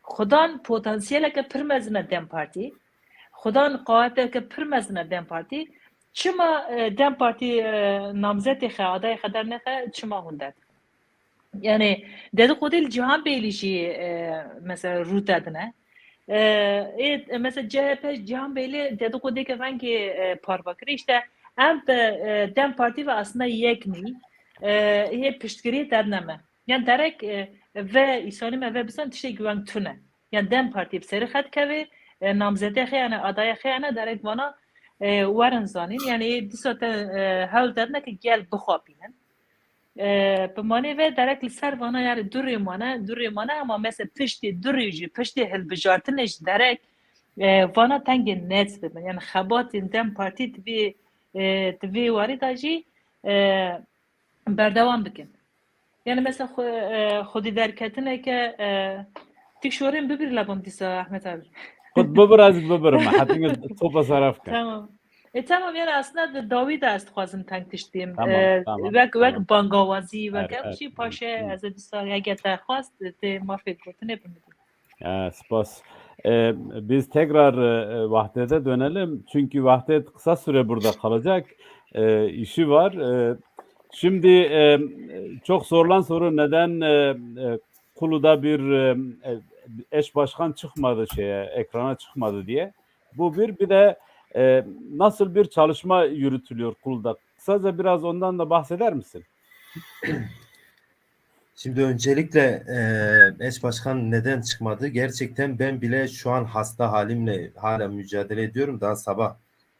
xudan potansiyeleke pir mezin e DEM Partî. Xudan qaweteke pir mezin e DEM Partî. Çima, e, DEM Partî, e, namzetê xe, adayê xe dernêxe, çima hûn derdixin? Yani, dedikodu li Cihan Beyli jî, e, mesela rû te dine. E, ê, mesela C H P Cihan Beyli dedikodeke vengê, e, parve kir. İşte em bi, e, DEM Partî ve aslında yek nî, e, hê piştgiriyê te dine me. Yani derek, e, ve îsanî me ve bizan tiştekî weng tune. Yani DEM Partî bi serî xet kevê, e, namzetê xeyane, adayê xeyane derek vana, e, werin zanîn. Yani dîsa te, e, hewl dedine ki gel bixapînin. E, bi manê ve derek li ser vana yani du rê mane, du rê mane ama mesela piştî du rê jî, piştî hilbijartinê jî derek, e, vana tengê net bibin. Yani xebatên DEM Partî di vê, e, di vê warî de jî, e, berdewam bikin. Yani mesela xwe, e, xwedî derketineke, e, tik şorên bibir lebam dîsa Ahmet abi. Xwed bibir, ez bibirme. Hetinge topa sere bike. Tamam. E, tamam, yani aslında di dawî de ez dixwazim teng tişt bêm. Tamam, E, tamam, wek, wek tamam. Bangawazî, wek Evet, ev evet. Jî paşe Hı. Ez ê dîsa eger te xwest, tê mafê gotinê bimidî. E, spas. E, biz tekrar, e, Vahdet'e dönelim. Çünkü Vahdet kısa süre burada kalacak. E, işi var. E, şimdi, e, çok sorulan soru neden, e, e, Kulu'da bir, e, e, eş başkan çıkmadı şeye, ekrana çıkmadı diye. Bu bir, bir de, e, nasıl bir çalışma yürütülüyor Kulu'da? kısaca biraz ondan da bahseder misin? Şimdi öncelikle e, eş başkan neden çıkmadı? Gerçekten ben bile şu an hasta halimle hala mücadele ediyorum. Daha sabah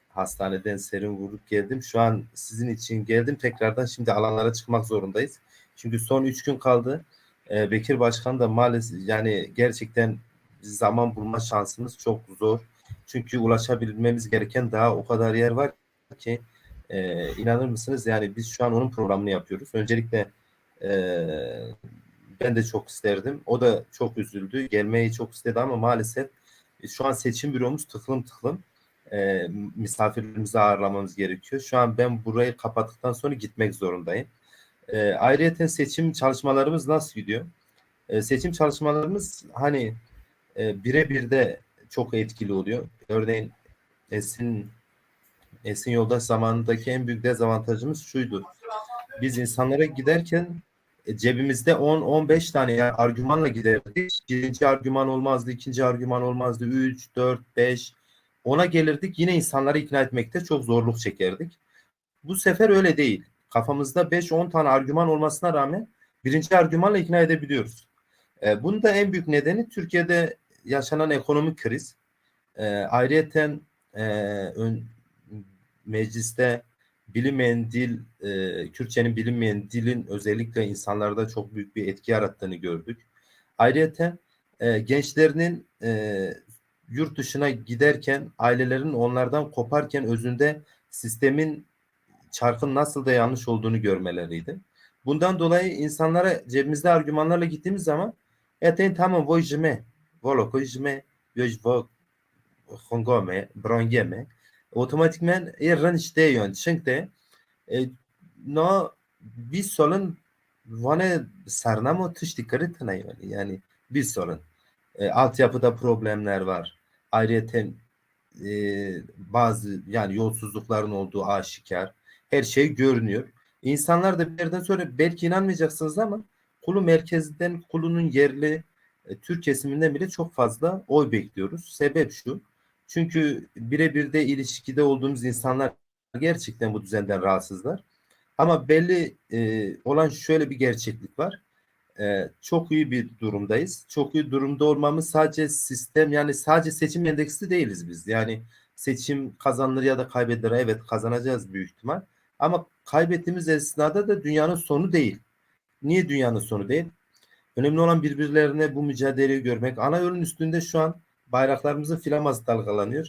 hastaneden serum vurup geldim. Şu an sizin için geldim. Tekrardan şimdi alanlara çıkmak zorundayız. Çünkü son üç gün kaldı. E, Bekir Başkan da maalesef, yani gerçekten zaman bulma şansımız çok zor. Çünkü ulaşabilmemiz gereken daha o kadar yer var ki e, inanır mısınız? Yani biz şu an onun programını yapıyoruz. Öncelikle e, ben de çok isterdim. O da çok üzüldü. Gelmeyi çok istedi ama maalesef e, şu an seçim büromuz tıklım tıklım. E, misafirlerimizi ağırlamamız gerekiyor. Şu an ben burayı kapattıktan sonra gitmek zorundayım. E, ayrıca seçim çalışmalarımız nasıl gidiyor? E, seçim çalışmalarımız hani e, birebir de çok etkili oluyor. Örneğin Esin Esin Yoldaş zamanındaki en büyük dezavantajımız şuydu. Biz insanlara giderken e, cebimizde on on beş tane, yani argümanla giderdik. Birinci argüman olmazdı, ikinci argüman olmazdı, üç, dört, beş. Ona gelirdik, yine insanları ikna etmekte çok zorluk çekerdik. Bu sefer öyle değil. Kafamızda beş on tane argüman olmasına rağmen birinci argümanla ikna edebiliyoruz. E, bunun da en büyük nedeni Türkiye'de yaşanan ekonomik kriz. E, ayrıyeten e, ön, mecliste bilinmeyen dil, e, Kürtçenin bilinmeyen dilin özellikle insanlarda çok büyük bir etki yarattığını gördük. Ayrıyeten e, gençlerinin e, yurt dışına giderken, ailelerin onlardan koparken özünde sistemin çarkın nasıl da yanlış olduğunu görmeleriydi. Bundan dolayı insanlara cebimizde argümanlarla gittiğimiz zaman, e, tên tamam, voy ji me, volo koy ji me, yo ji vo xungo me, bronge me, otomatikmen ê rin ji te yon, çink te, e, no bîst solin vane sernamo tiştî kiritine yani. Yani bîst solin. E, altyapıda problemler var. Ayrıca e, bazı yani yolsuzlukların olduğu aşikar. Her şey görünüyor. İnsanlar da bir yerden sonra belki inanmayacaksınız ama Kulu merkezden, Kulu'nun yerli e, Türk kesiminden bile çok fazla oy bekliyoruz. Sebep şu. Çünkü birebir de ilişkide olduğumuz insanlar gerçekten bu düzenden rahatsızlar. Ama belli e, olan şöyle bir gerçeklik var. E, çok iyi bir durumdayız. Çok iyi durumda olmamız sadece sistem, yani sadece seçim endeksli değiliz biz. Yani seçim kazanılır ya da kaybedilir. Evet, kazanacağız büyük ihtimal. Ama kaybettiğimiz esnada da dünyanın sonu değil. Niye dünyanın sonu değil? Önemli olan birbirlerine bu mücadeleyi görmek. Ana yolun üstünde şu an bayraklarımızın flaması dalgalanıyor.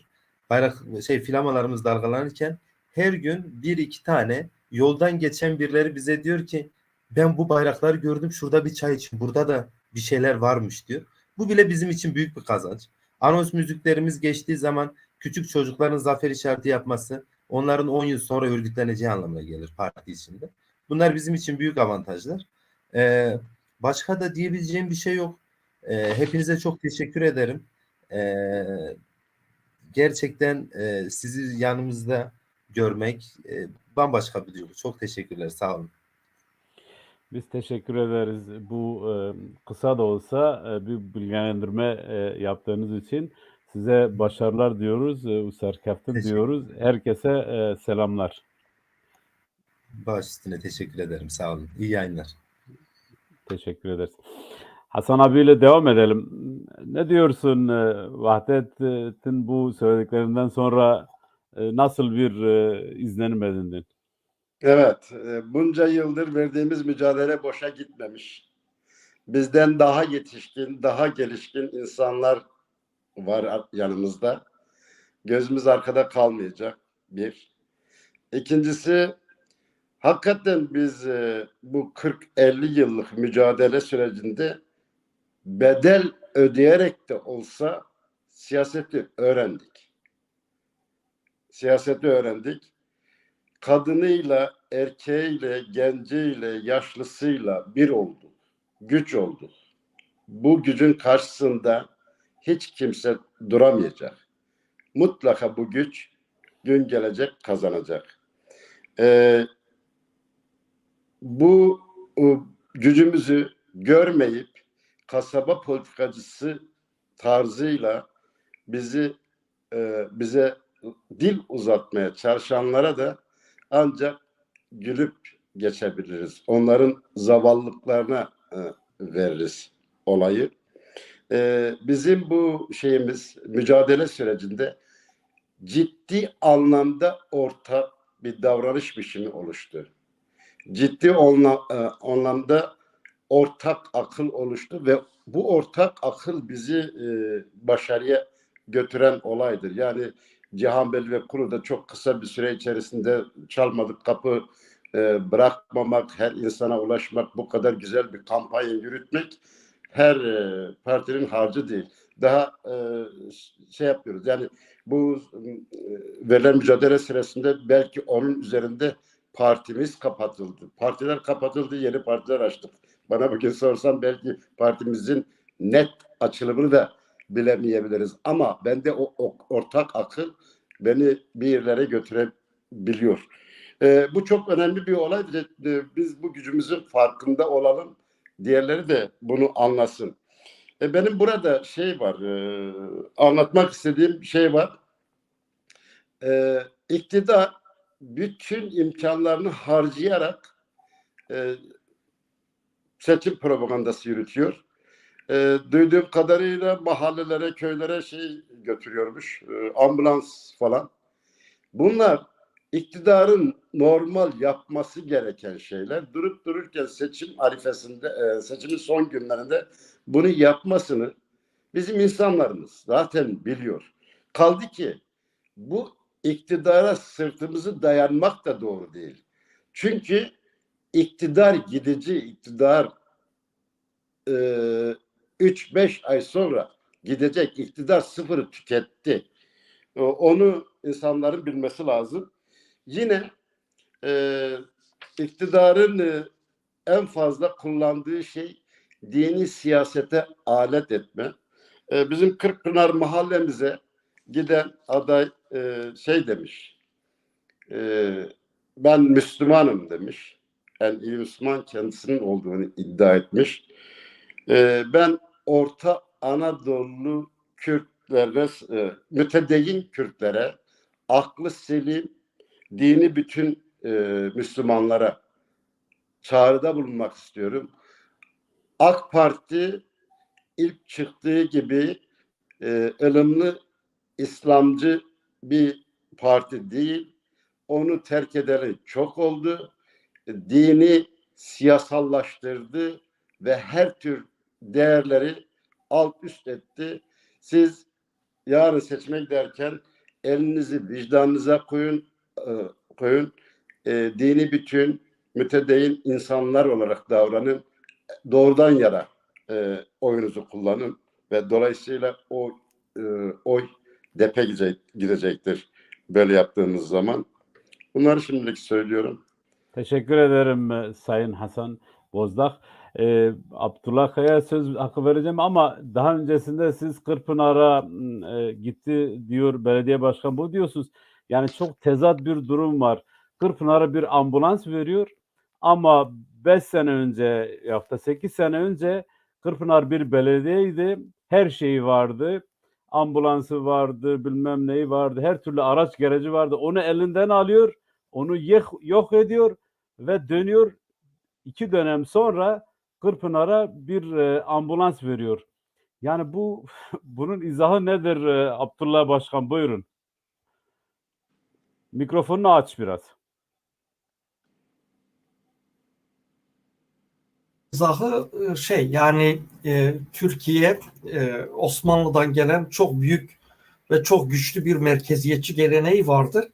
Bayrak, şey, flamalarımız dalgalanırken her gün bir iki tane yoldan geçen birileri bize diyor ki, "Ben bu bayrakları gördüm, şurada bir çay için, burada da bir şeyler varmış," diyor. Bu bile bizim için büyük bir kazanç. Anons müziklerimiz geçtiği zaman küçük çocukların zafer işareti yapması, onların on yıl sonra örgütleneceği anlamına gelir parti içinde. Bunlar bizim için büyük avantajlar. Ee, başka da diyebileceğim bir şey yok. Ee, hepinize çok teşekkür ederim. Ee, gerçekten e, sizi yanımızda görmek e, bambaşka bir duygu. Çok teşekkürler, sağ olun. Biz teşekkür ederiz bu e, kısa da olsa e, bir bilgilendirme e, yaptığınız için. Size başarılar diyoruz, e, û serkeftin diyoruz. Herkese e, selamlar. Baş üstüne, teşekkür ederim. Sağ olun. İyi yayınlar. Teşekkür ederiz. Hasan abiyle devam edelim. Ne diyorsun e, Vahdet'in bu söylediklerinden sonra e, nasıl bir e, izlenim edindin? Evet, e, bunca yıldır verdiğimiz mücadele boşa gitmemiş. Bizden daha yetişkin, daha gelişkin insanlar var yanımızda. Gözümüz arkada kalmayacak, bir. İkincisi, hakikaten biz e, bu kırk elli yıllık mücadele sürecinde bedel ödeyerek de olsa siyaseti öğrendik. Siyaseti öğrendik. Kadınıyla, erkeğiyle, genciyle, yaşlısıyla bir olduk. Güç olduk. Bu gücün karşısında hiç kimse duramayacak. Mutlaka bu güç gün gelecek kazanacak. Ee, bu e, gücümüzü görmeyip kasaba politikacısı tarzıyla bizi e, bize dil uzatmaya çalışanlara da ancak gülüp geçebiliriz. Onların zavallıklarına e, veririz olayı. E, bizim bu şeyimiz, mücadele sürecinde ciddi anlamda ortak bir davranış biçimi oluştu. Ciddi onla- e, anlamda ortak akıl oluştu ve bu ortak akıl bizi e, başarıya götüren olaydır. Yani Cihan Bey ve Kuru da çok kısa bir süre içerisinde çalmadık kapı e, bırakmamak, her insana ulaşmak, bu kadar güzel bir kampanya yürütmek her e, partinin harcı değil. Daha e, şey yapıyoruz. Yani bu e, verilen mücadele sırasında belki onun üzerinde partimiz kapatıldı. Partiler kapatıldı, yeni partiler açtık. Bana bugün sorsan belki partimizin net açılımını da bilemeyebiliriz. Ama bende o, o ortak akıl beni bir yerlere götürebiliyor. E, bu çok önemli bir olay. Bir de, e, biz bu gücümüzün farkında olalım. Diğerleri de bunu anlasın. E, benim burada şey var, e, anlatmak istediğim şey var. E, iktidar bütün imkanlarını harcayarak e, seçim propagandası yürütüyor. E, duyduğum kadarıyla mahallelere, köylere şey götürüyormuş, e, ambulans falan. Bunlar iktidarın normal yapması gereken şeyler. Durup dururken seçim arifesinde, e, seçimin son günlerinde bunu yapmasını bizim insanlarımız zaten biliyor. Kaldı ki bu iktidara sırtımızı dayanmak da doğru değil. Çünkü iktidar gidici, iktidar e, üç beş ay sonra gidecek, iktidar sıfırı tüketti. O- Onu insanların bilmesi lazım. Yine e, iktidarın e, en fazla kullandığı şey dini siyasete alet etme. E, bizim Kırkpınar mahallemize giden aday e, şey demiş, e, ben Müslümanım demiş. En iyi Müslüman kendisinin olduğunu iddia etmiş. E, ben Orta Anadolu Kürtlerine, e, mütedeyyin Kürtlere, aklı selim, dini bütün e, Müslümanlara çağrıda bulunmak istiyorum. AK Parti ilk çıktığı gibi e, ılımlı İslamcı bir parti değil. Onu terk edeni çok oldu. Dini siyasallaştırdı ve her tür değerleri alt üst etti. Siz yarın seçime giderken elinizi vicdanınıza koyun, e, koyun. E, dini bütün, mütedeyyin insanlar olarak davranın. Doğrudan yana e, oyunuzu kullanın ve dolayısıyla o e, oy depe gidecektir böyle yaptığımız zaman. Bunları şimdilik söylüyorum. Teşekkür ederim e, Sayın Hasan Bozdağ. E, Abdullah Kaya'ya söz hakkı vereceğim ama daha öncesinde siz Kırpınar'a e, gitti diyor belediye başkanı. Bu diyorsunuz yani çok tezat bir durum var. Kırpınar'a bir ambulans veriyor ama beş sene önce ya da sekiz sene önce Kırpınar bir belediyeydi. Her şeyi vardı. Ambulansı vardı, bilmem neyi vardı. Her türlü araç gereci vardı. Onu elinden alıyor, onu yeh- yok ediyor ve dönüyor. İki dönem sonra Kırpınar'a bir e, ambulans veriyor. Yani bu bunun izahı nedir e, Abdullah Başkan? Buyurun. Mikrofonunu aç biraz. İzahı e, şey yani e, Türkiye e, Osmanlı'dan gelen çok büyük ve çok güçlü bir merkeziyetçi geleneği vardır.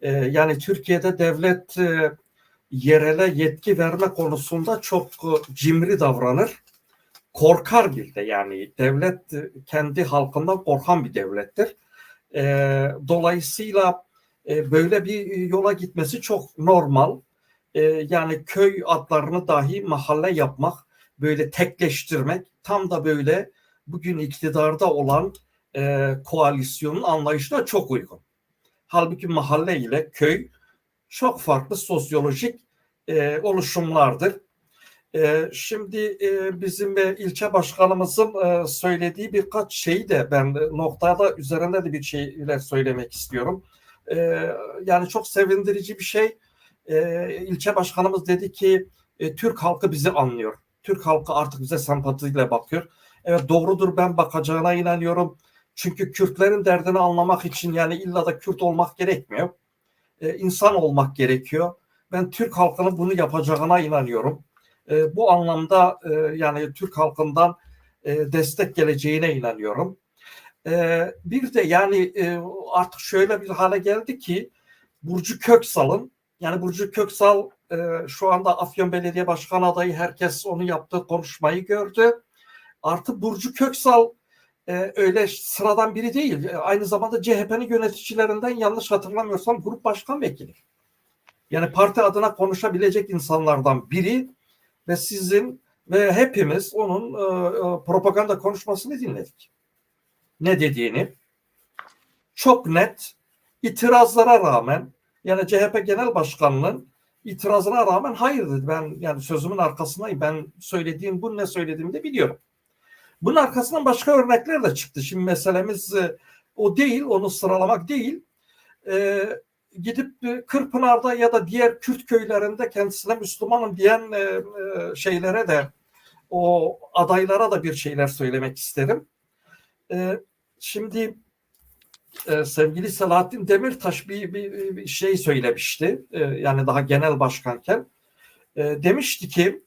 E, yani Türkiye'de devlet e, yerele yetki verme konusunda çok e, cimri davranır. Korkar bir de yani devlet e, kendi halkından korkan bir devlettir. E, dolayısıyla e, böyle bir yola gitmesi çok normal. E, yani köy adlarını dahi mahalle yapmak, böyle tekleştirmek tam da böyle bugün iktidarda olan e, koalisyonun anlayışına çok uygun. Halbuki mahalle ile köy çok farklı sosyolojik e, oluşumlardır. E, şimdi e, bizim e, ilçe başkanımızın e, söylediği birkaç şeyi de ben e, noktada üzerinde de bir şeyler söylemek istiyorum. E, yani çok sevindirici bir şey. e, ilçe başkanımız dedi ki, e, Türk halkı bizi anlıyor. Türk halkı artık bize sempatikle bakıyor. Evet, doğrudur, ben bakacağına inanıyorum. Çünkü Kürtlerin derdini anlamak için yani illa da Kürt olmak gerekmiyor. E, insan olmak gerekiyor. Ben Türk halkının bunu yapacağına inanıyorum. E, bu anlamda, e, yani Türk halkından, e, destek geleceğine inanıyorum. E, bir de yani, e, artık şöyle bir hale geldi ki Burcu Köksal'ın, yani Burcu Köksal, e, şu anda Afyon Belediye Başkan adayı, herkes onu yaptığı konuşmayı gördü. Artık Burcu Köksal, e, öyle sıradan biri değil. E, aynı zamanda C H P'nin yöneticilerinden, yanlış hatırlamıyorsam, grup başkan vekili. Yani parti adına konuşabilecek insanlardan biri ve sizin ve hepimiz onun, e, e, propaganda konuşmasını dinledik. Ne dediğini. Çok net, itirazlara rağmen, yani C H P Genel Başkanı'nın itirazına rağmen hayır dedi. Ben yani sözümün arkasındayım. Ben söylediğim bu, ne söylediğimi de biliyorum. Bunun arkasından başka örnekler de çıktı. Şimdi meselemiz, e, o değil, onu sıralamak değil. E, gidip, e, Kırpınar'da ya da diğer Kürt köylerinde kendisine Müslümanım diyen, e, e, şeylere de, o adaylara da bir şeyler söylemek isterim. E, şimdi, e, sevgili Selahattin Demirtaş bir, bir, bir şey söylemişti. E, yani daha genel başkanken, e, demişti ki,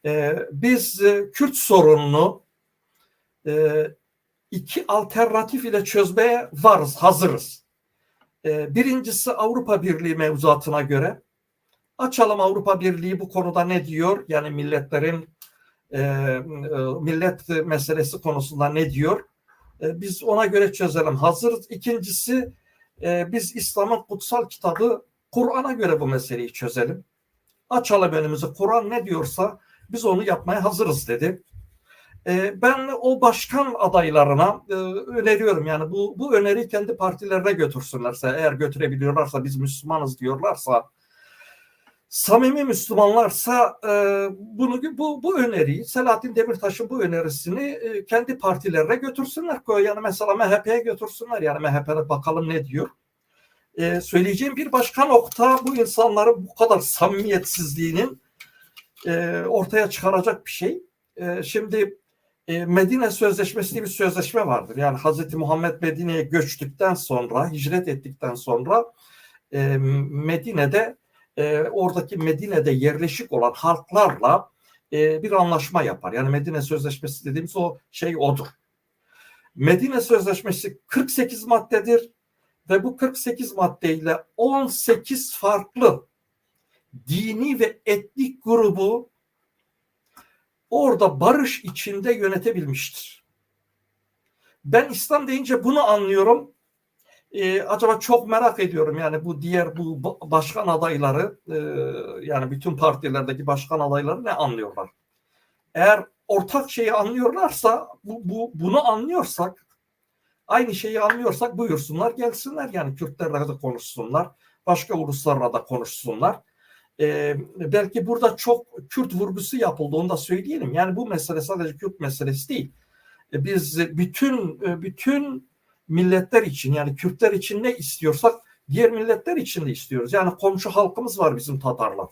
e, biz, e, Kürt sorununu, e, iki alternatif ile çözmeye varız, hazırız. E, birincisi Avrupa Birliği mevzuatına göre. Açalım Avrupa Birliği bu konuda ne diyor? Yani milletlerin, e, e, millet meselesi konusunda ne diyor? E, biz ona göre çözelim, hazırız. İkincisi, e, biz İslam'ın kutsal kitabı Kur'an'a göre bu meseleyi çözelim. Açalım önümüzü. Kur'an ne diyorsa biz onu yapmaya hazırız dedi. E, ben o başkan adaylarına, e, öneriyorum, yani bu, bu öneriyi kendi partilerine götürsünlerse, eğer götürebiliyorlarsa, biz Müslümanız diyorlarsa, samimi Müslümanlarsa, e, bunu, bu, bu öneriyi, Selahattin Demirtaş'ın bu önerisini, e, kendi partilerine götürsünler. Yani mesela M H P'ye götürsünler. Yani M H P'de bakalım ne diyor. E, söyleyeceğim bir başka nokta, bu insanların bu kadar samimiyetsizliğinin, e, ortaya çıkaracak bir şey. E, şimdi, e, Medine Sözleşmesi diye bir sözleşme vardır. Yani Hazreti Muhammed Medine'ye göçtükten sonra, hicret ettikten sonra, e, Medine'de, e, oradaki Medine'de yerleşik olan halklarla, e, bir anlaşma yapar. Yani Medine Sözleşmesi dediğimiz o şey odur. Medine Sözleşmesi kırk sekiz maddedir ve bu kırk sekiz maddeyle on sekiz farklı dini ve etnik grubu orada barış içinde yönetebilmiştir. Ben İslam deyince bunu anlıyorum. Ee, acaba çok merak ediyorum, yani bu diğer, bu ba-, başkan adayları, e, yani bütün partilerdeki başkan adayları ne anlıyorlar? Eğer ortak şeyi anlıyorlarsa, bu, bu, bunu anlıyorsak, aynı şeyi anlıyorsak buyursunlar, gelsinler, yani Kürtlerle de konuşsunlar, başka uluslarla da konuşsunlar. Ee, belki burada çok Kürt vurgusu yapıldı, onu da söyleyelim. Yani bu mesele sadece Kürt meselesi değil. E, biz bütün, e, bütün milletler için, yani Kürtler için ne istiyorsak diğer milletler için de istiyoruz. Yani komşu halkımız var bizim Tatarlar.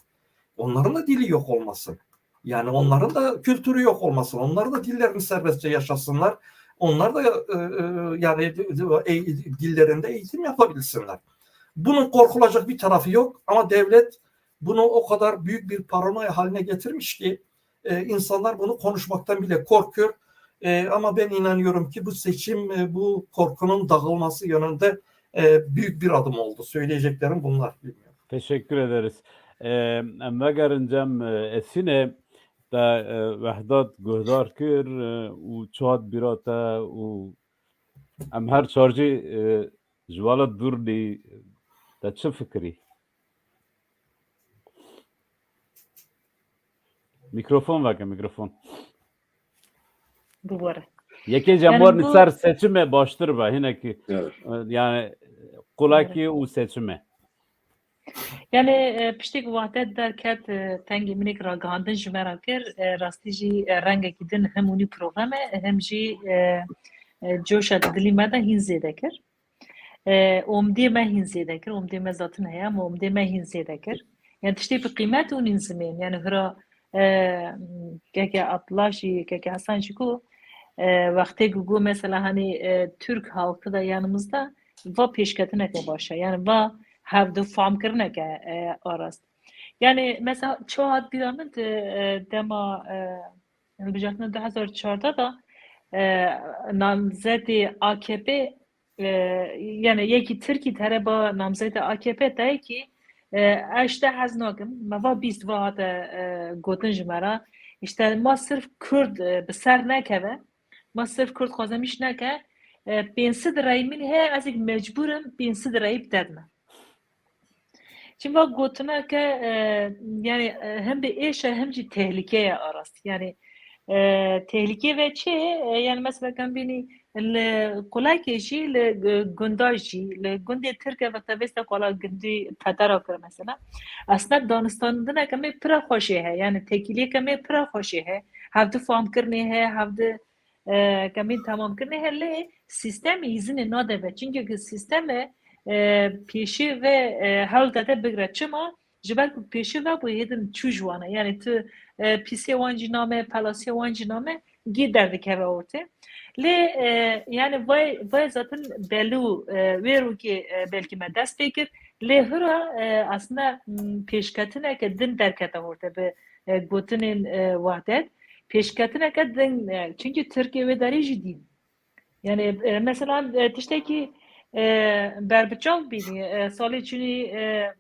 Onların da dili yok olmasın. Yani onların da kültürü yok olmasın. Onlar da dillerini serbestçe yaşasınlar. Onlar da, e, e, yani, e, e, dillerinde eğitim yapabilsinler. Bunun korkulacak bir tarafı yok ama devlet bunu o kadar büyük bir paranoya haline getirmiş ki, e, insanlar bunu konuşmaktan bile korkuyor. E, ama ben inanıyorum ki bu seçim, e, bu korkunun dağılması yönünde, e, büyük bir adım oldu. Söyleyeceklerim bunlar. Bilmiyorum. Teşekkür ederiz. E, em vegerin cem, e, Esînê, te, e, Wehdat guhdar kir, e, û çi hat bîra te û em her çar jî, e, ji welat dûr dî, te çi fikirî? Mikrofon veke, mikrofon. Bibore. Yekê ji em Yani warin bu ser seçimê baştir be, hinekî, Evet. e, yani, qulekî Evet. û seçimê. Yani, e, piştî ku Wehdet derket, e, tengê minik ragihandin ji me re kir, e, rastî jî, e, rengekî din hem hûnî programe, hem jî, e, e, coşa di dilî me de hîn zêde kir. E, omdê me hîn zêde kir, omdê me zatin heye, ama omdê me hîn zêde kir. Yani tiştê bi qîmet û nîn zimên. Yani hira e, keke Abdullah jî, keke Hasan jî ku e, wextê ku got mesela hani e, Türk halkı da yanımızda, va pêşketineke baş e. Yani va hevdu famkirineke e, arast. Yani mesela çawa hat bîra min di e, dema e, hilbijartina du hezar çardeh da e, namzetê A K P e, yani yekî Tirkî tere ba namzetê A K P te ki e, eşte hez nakim. Me va bîst va hate e, gotin ji me re. İşte ma sirf Kurd e, bi ser nekeve. Ma sirf Kurd xwazemîş neke. E, pênc sed rey min heye, ez ê mecbûrim pênc sed reyî bidedime. Çima gotineke e, yani e, hem bi êş e hem jî tehlike ye arast. Yani e, tehlike ve çi? E, yani mesela kan bînî li Qulakê jî, li e, Gunda jî, li gundê Tirke ve tevêste kola gundî Petera kir mesela. Aslında danistandineke me pira xweşê he. Yani tekîliyeke me pira xweşê he. Hevdi famkirinê he, hevdi e, kemîn temamkirinê he, lê sîstemê îzinê nade ve. Çimkî ku sîsteme e, pêşê ve e, hewl dede bigre. Çima? Ji ber ku pêşê ve bû hêdin çû ji wan e. Yani tu e, pîsê wan jî name, pelasê wan jî name, gî derdikeve ortê. Lê e, yani vay, vay zaten belû e, wê rokê e, belkî me dest pê kir. Lê hira e, aslında m, pêşketineke din derkete ortê bi e, gotinên e, wahdet. Pêşketineke din, e, çimkî Tirkê wê derê jî dîn. Yani e, mesela e, tiştekî e, berbiçav bînî, e, salê çûnî e,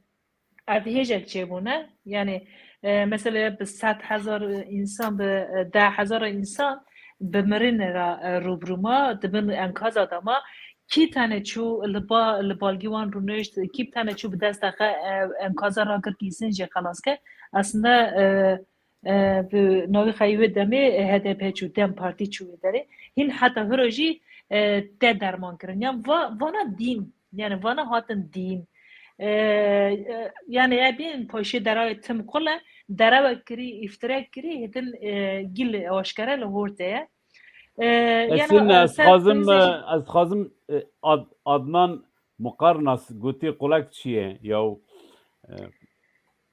erdhêjek çêbûne. Yani e, mesela bi sed hezar insan, bi e, deh hezar insan bi mirinê re e, rûbirû ma, di bin enkaza de ma. Kî tane çû li ba, li balgî wan rûnişt, kî tane çû bi desta xwe e, enkaza rakir, kîsin jê xelas kir. Aslında e, e, bi navê xwe yê wê demê H D P çû, DEM Partî çû wê derê. Hîn heta hiro jî e, te derman kirin. Yan va, vana dîn, yani vana hatin dîn. E, e, yani e bîn paşê derawê tim qul e, derewe kirî, îftire kirî, hêtin e, gî li aşkere li hor te ye. E, yani, Esin, e, ez ser dixwazim, krizê jî e, ez dixwazim e, Ad-, Adnan Muqarnas gotî qulek çi ye? Yaw, e,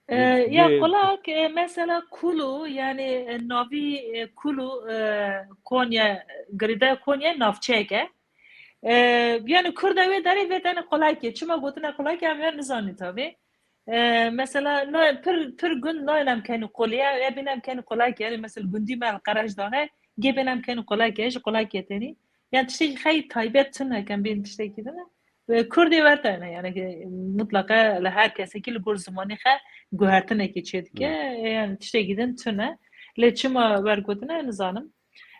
E, ya qulak e, mesela Kulu, yani e, navî e, Kulu e, Konya, girêdayî Konya navçeyek e. E, yani Kurda wê derê vê tene qulakê. Çima gotine qulakê em wê nizanî tabi. E, mesela no, pir, pir gund nayên em kenî qulê, e, bîn em kenî qulakê. Yani mesela gundî me li Qerejdan e, gê bên em kenî qulakê, ji qulakê tenî. Yani tiştekî xey taybet tune, kem bên tiştekî din e. Ve Kurdê werte ne, yani ki mutlaka li her kesekî li gor zimanê xe guhertinekê çêdike. E, yani tiştekî din tune. Lê çima wergotine nizanim.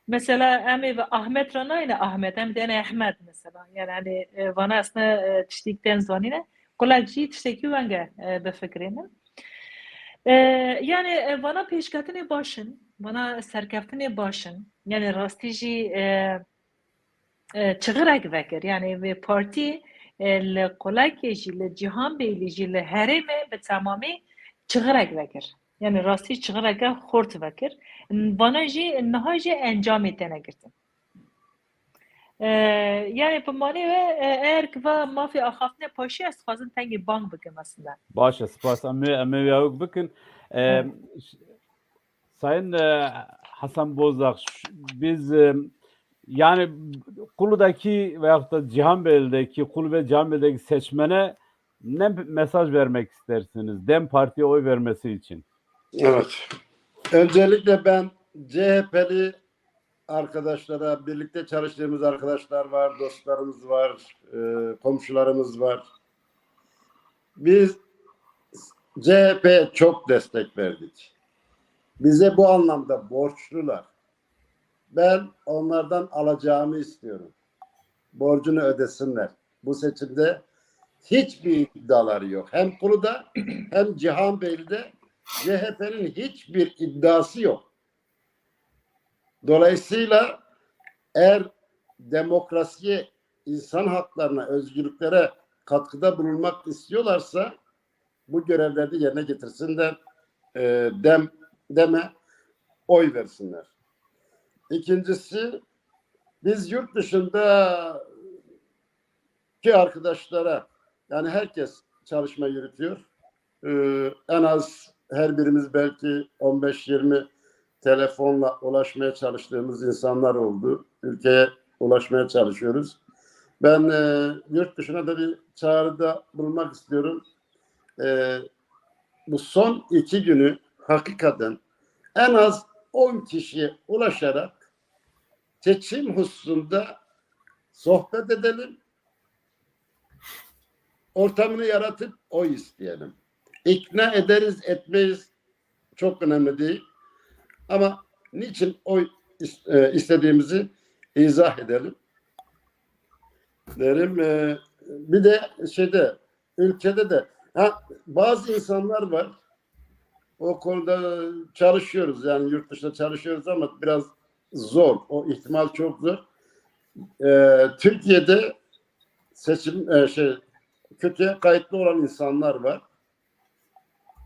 Mesela em ê ve Ahmet re nayne Ahmet, em dene Ehmed mesela. Yani hani e, vana aslında e, tiştekî tên zanîne. Qulak jî tiştekî wenge e, bifikirîne. E, yani e, vana pêşketinê baş in, vana serkeftinê baş in. Yani rastî jî e, e, çixirek vekir. Yani vê partî e, li Qulakê jî, li Cîhanbêlî jî, li herêmê bi temamî çixirek vekir. Yani rastî çixireke xurt vekir. Vana jî niha jî encamê têne girtin. E, yani bi manê ve e, eğer ki va mafê axaftinê paşî, ez dixwazim tengê bang bikim aslında. Baş e, spas. Em ê, em ê wî awik bikin. E, Evet. Sayın e, Hasan Bozdağ, ş-, biz e, yani Kulu'daki veyahut da Cihanbeyli'deki, Kulu ve Cihanbeyli'deki seçmene ne mesaj vermek istersiniz? DEM Parti'ye oy vermesi için. Evet. Öncelikle ben C H P'li arkadaşlara, birlikte çalıştığımız arkadaşlar var, dostlarımız var, e, komşularımız var. Biz C H P'ye çok destek verdik. Bize bu anlamda borçlular. Ben onlardan alacağımı istiyorum. Borcunu ödesinler. Bu seçimde hiçbir iddiaları yok. Hem Kulu'da hem Cihanbeyli'de C H P'nin hiçbir iddiası yok. Dolayısıyla eğer demokrasiye, insan haklarına, özgürlüklere katkıda bulunmak istiyorlarsa bu görevlerini yerine getirsinler, e, DEM, DEM'e oy versinler. İkincisi, biz yurt dışında ki arkadaşlara, yani herkes çalışma yürütüyor. Ee, en az her birimiz belki on beş yirmi telefonla ulaşmaya çalıştığımız insanlar oldu. Ülkeye ulaşmaya çalışıyoruz. Ben e, yurt dışına da bir çağrıda bulunmak istiyorum. E, bu son iki günü hakikaten en az on kişiye ulaşarak seçim hususunda sohbet edelim. Ortamını yaratıp oy isteyelim. İkna ederiz, etmeyiz çok önemli değil. Ama niçin oy is- e, istediğimizi izah edelim derim. E, bir de şeyde, ülkede de ha, bazı insanlar var. O konuda çalışıyoruz, yani yurt dışında çalışıyoruz ama biraz zor. O ihtimal çok zor. E, Türkiye'de seçim e, şey kötüye kayıtlı olan insanlar var.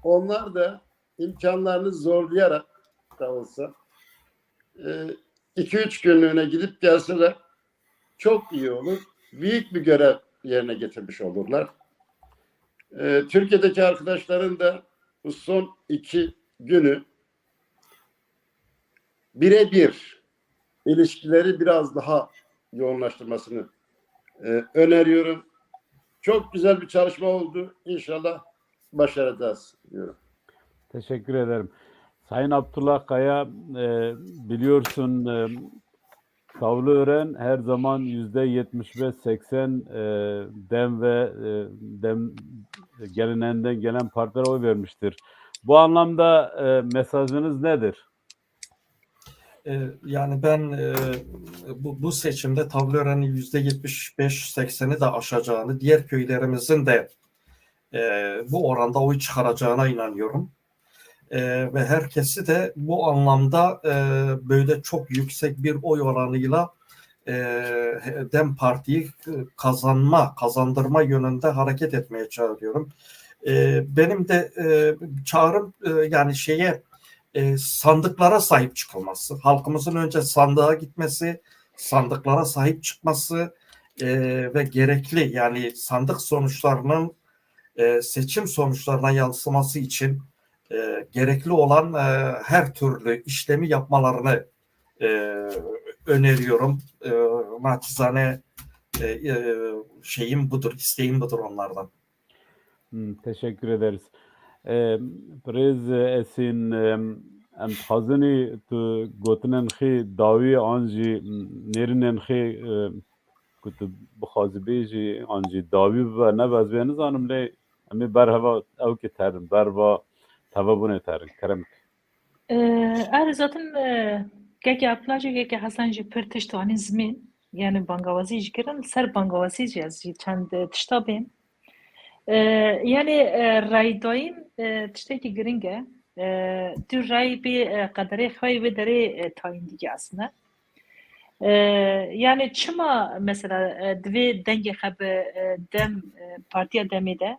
Onlar da imkanlarını zorlayarak da olsa e, iki üç günlüğüne gidip gelseler çok iyi olur. Büyük bir görev yerine getirmiş olurlar. E, Türkiye'deki arkadaşların da bu son iki günü birebir ilişkileri biraz daha yoğunlaştırmasını e, öneriyorum. Çok güzel bir çalışma oldu. İnşallah başaracağız diyorum. Teşekkür ederim. Sayın Abdullah Kaya, e, biliyorsun e, Tavlıören her zaman yüzde yetmiş beş seksen e, dem ve e, dem gelinenden gelen partilere oy vermiştir. Bu anlamda e, mesajınız nedir? E, yani ben e, bu, bu seçimde Tavlıören'in yüzde yetmiş beş sekseni de aşacağını, diğer köylerimizin de e, bu oranda oy çıkaracağına inanıyorum. E, ve herkesi de bu anlamda e, böyle çok yüksek bir oy oranıyla e, dem Parti'yi kazanma, kazandırma yönünde hareket etmeye çağırıyorum. E, benim de e, çağrım e, yani şeye e, sandıklara sahip çıkılması, halkımızın önce sandığa gitmesi, sandıklara sahip çıkması e, ve gerekli yani sandık sonuçlarının e, seçim sonuçlarına yansıması için e, gerekli olan e, her türlü işlemi yapmalarını e, öneriyorum. E, naçizane e, e, şeyim budur, isteğim budur onlardan. Hmm, teşekkür ederiz. E, Birêz Esîn, e, em dixwazin tu gotinên xî dawî an jî nêrînên xî e, ku tu bixwazî bêjî an jî dawî bibe nebe, ez vê nizanim, lê em ê berheva ew ki terin, berva tevebûnê terin. Kerem ke. Erê zaten kekê Abdullah jî, kekê Hesen jî pir tişt anî zimîn, yani bangawazî jî kirin, ser bangawazî jî ez jî çend tişta bêm. E, yani e, raydayîn e, tiştekî giring e. E, tu ray bê e, qederê xwe yê wê derê e, tayîn dikî aslında. E, yani çima mesela e, divê dengê xwe bi e, dem e, partiya demê de?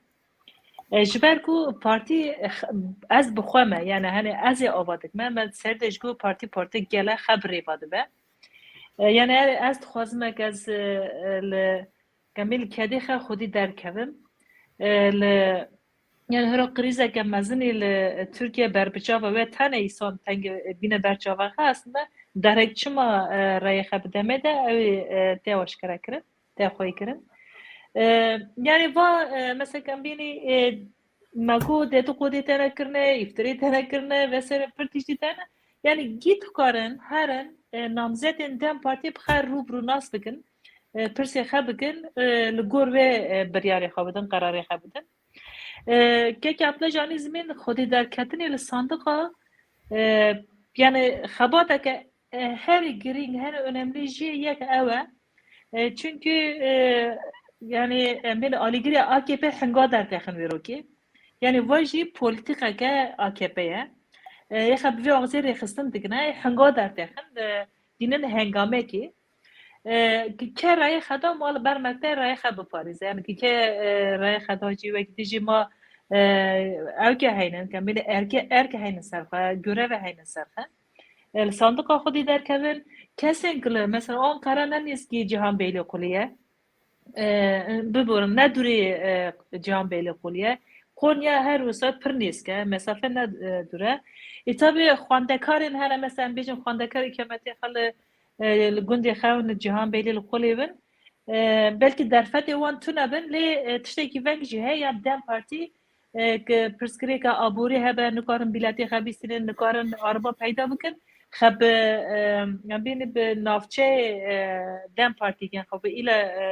E, ji ber ku partî e, x- ez bi xwe me, yani hani ez ê ava dikme, me ser de ji ku partî partî gele xwe bi rêva dibe. E, yani e- ez dixwazim ek ez e, e, li kemî li kedê xwe xwedî derkevim. E, li yani hero krîzeke mezinî li Tirkiye berbiçava we tene îson tenge bîne berçava xwe aslında derek çima e, reyê xwe bi demê de ew ê e, tê aşkere kirin, tê xweyî kirin. E, yani va e, mesela em bînî e, me got dedikodu tene kirine, îftirê tene kirine vesaire pir tiştî tene. Yani gît karin herin e, namzetên dem partî bi xwe rû bi rû nas bikin, e, pirsê xwe bikin, e, li gor vê e, biryarê xwe bidin, qerarê xwe bidin. E, kekê Abdullah jî anî zimîn xwedî derketinê li sandiqa e, yani xebateke e, herî girîng, herî önemlî jî yek ew e. E, çünkü e, yani em bên alîgirê A K P hinga dertexin wê rokê. Yani va jî polîtîkeke A K P ye. E, yê xwe bi vê axzê rêxistin dikine, hinga dertexin, e, dînin hengamekî. E, ki ke rayê xeda mal bermekte rayê xe biparêze. Yani ki ke e, rayê xeda jî wek dî jî ma e, ew ke heynin, ke mîne erke, erke heynin ser xwe, göreve heynin ser xwe. E, li sandiqa xwedî derkevin, kesên ki li, mesela Ankara ne nêzîkî Cihan Beyliqulî ye. E, biborin, ne dûrî e, Cihan Beyliqulî ye. Konya her wisa pir nêzîk e, mesafe ne, e, dûr e. Ê, tabi xwendekarên hene, mesela em bêjin xwendekar îkametê xwe li, e, li gundê xwe û li Cîhanbeylê li Xulê bin. E, belkî derfetê wan tune bin, lê, e, tiştekî veng jî heye, ya DEM Partî, e, ki pirsgirêka aborî hebe, nikarin bîletê xwe bîstînin, nikarin araba peyda bikin. Xwe bi, e, em bêne bi navçeyê, e, DEM Partî kirin, xwe bi île, e,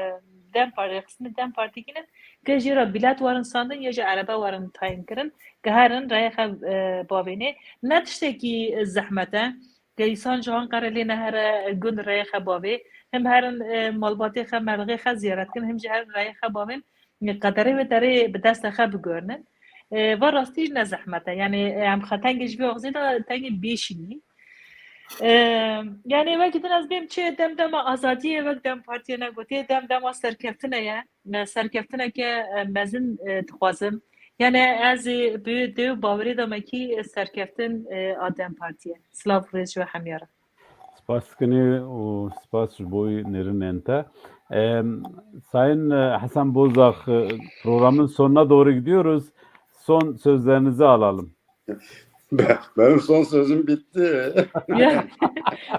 DEM Partî, xismê DEM Partî kirin, ke jê re bîlet werin sandin ya jî erebe werin tayîn kirin, ke herin reyê xwe, e, bavênê. Ne tiştekî zehmet e, ke însan ji Anqere lê nehere gund reyê xwe bavê. Him herin, e, malbatê xwe, merixê xwe ziyaret kirin, him jî herin reyê xwe bavên. Qederê wê derê bi destê xwe bigurînin. E, va rastî jî ne zehmet e. Yanî, e, em xwe tengê ji vê axzê de tengê bêşînî. E, yanî wekî din ez bêm çi dem dema azadiyê wek DEM Partiyê ne gotiye, dem dema serkeftinê ye. Me serkeftineke, e, mezin, e, dixwazim. Yanî ez ê bi dê û bawerê de me kî serkeftin, e, a DEM Partiyê. Silav û rêz ji we hemî re. Spas dikin û spas ji bo nêrînên te. Em, Sayın, e, Hasan Bozak, e, programın sonuna doğru gidiyoruz. Son sözlerinizi alalım. Be-, benim son sözüm bitti. Ya,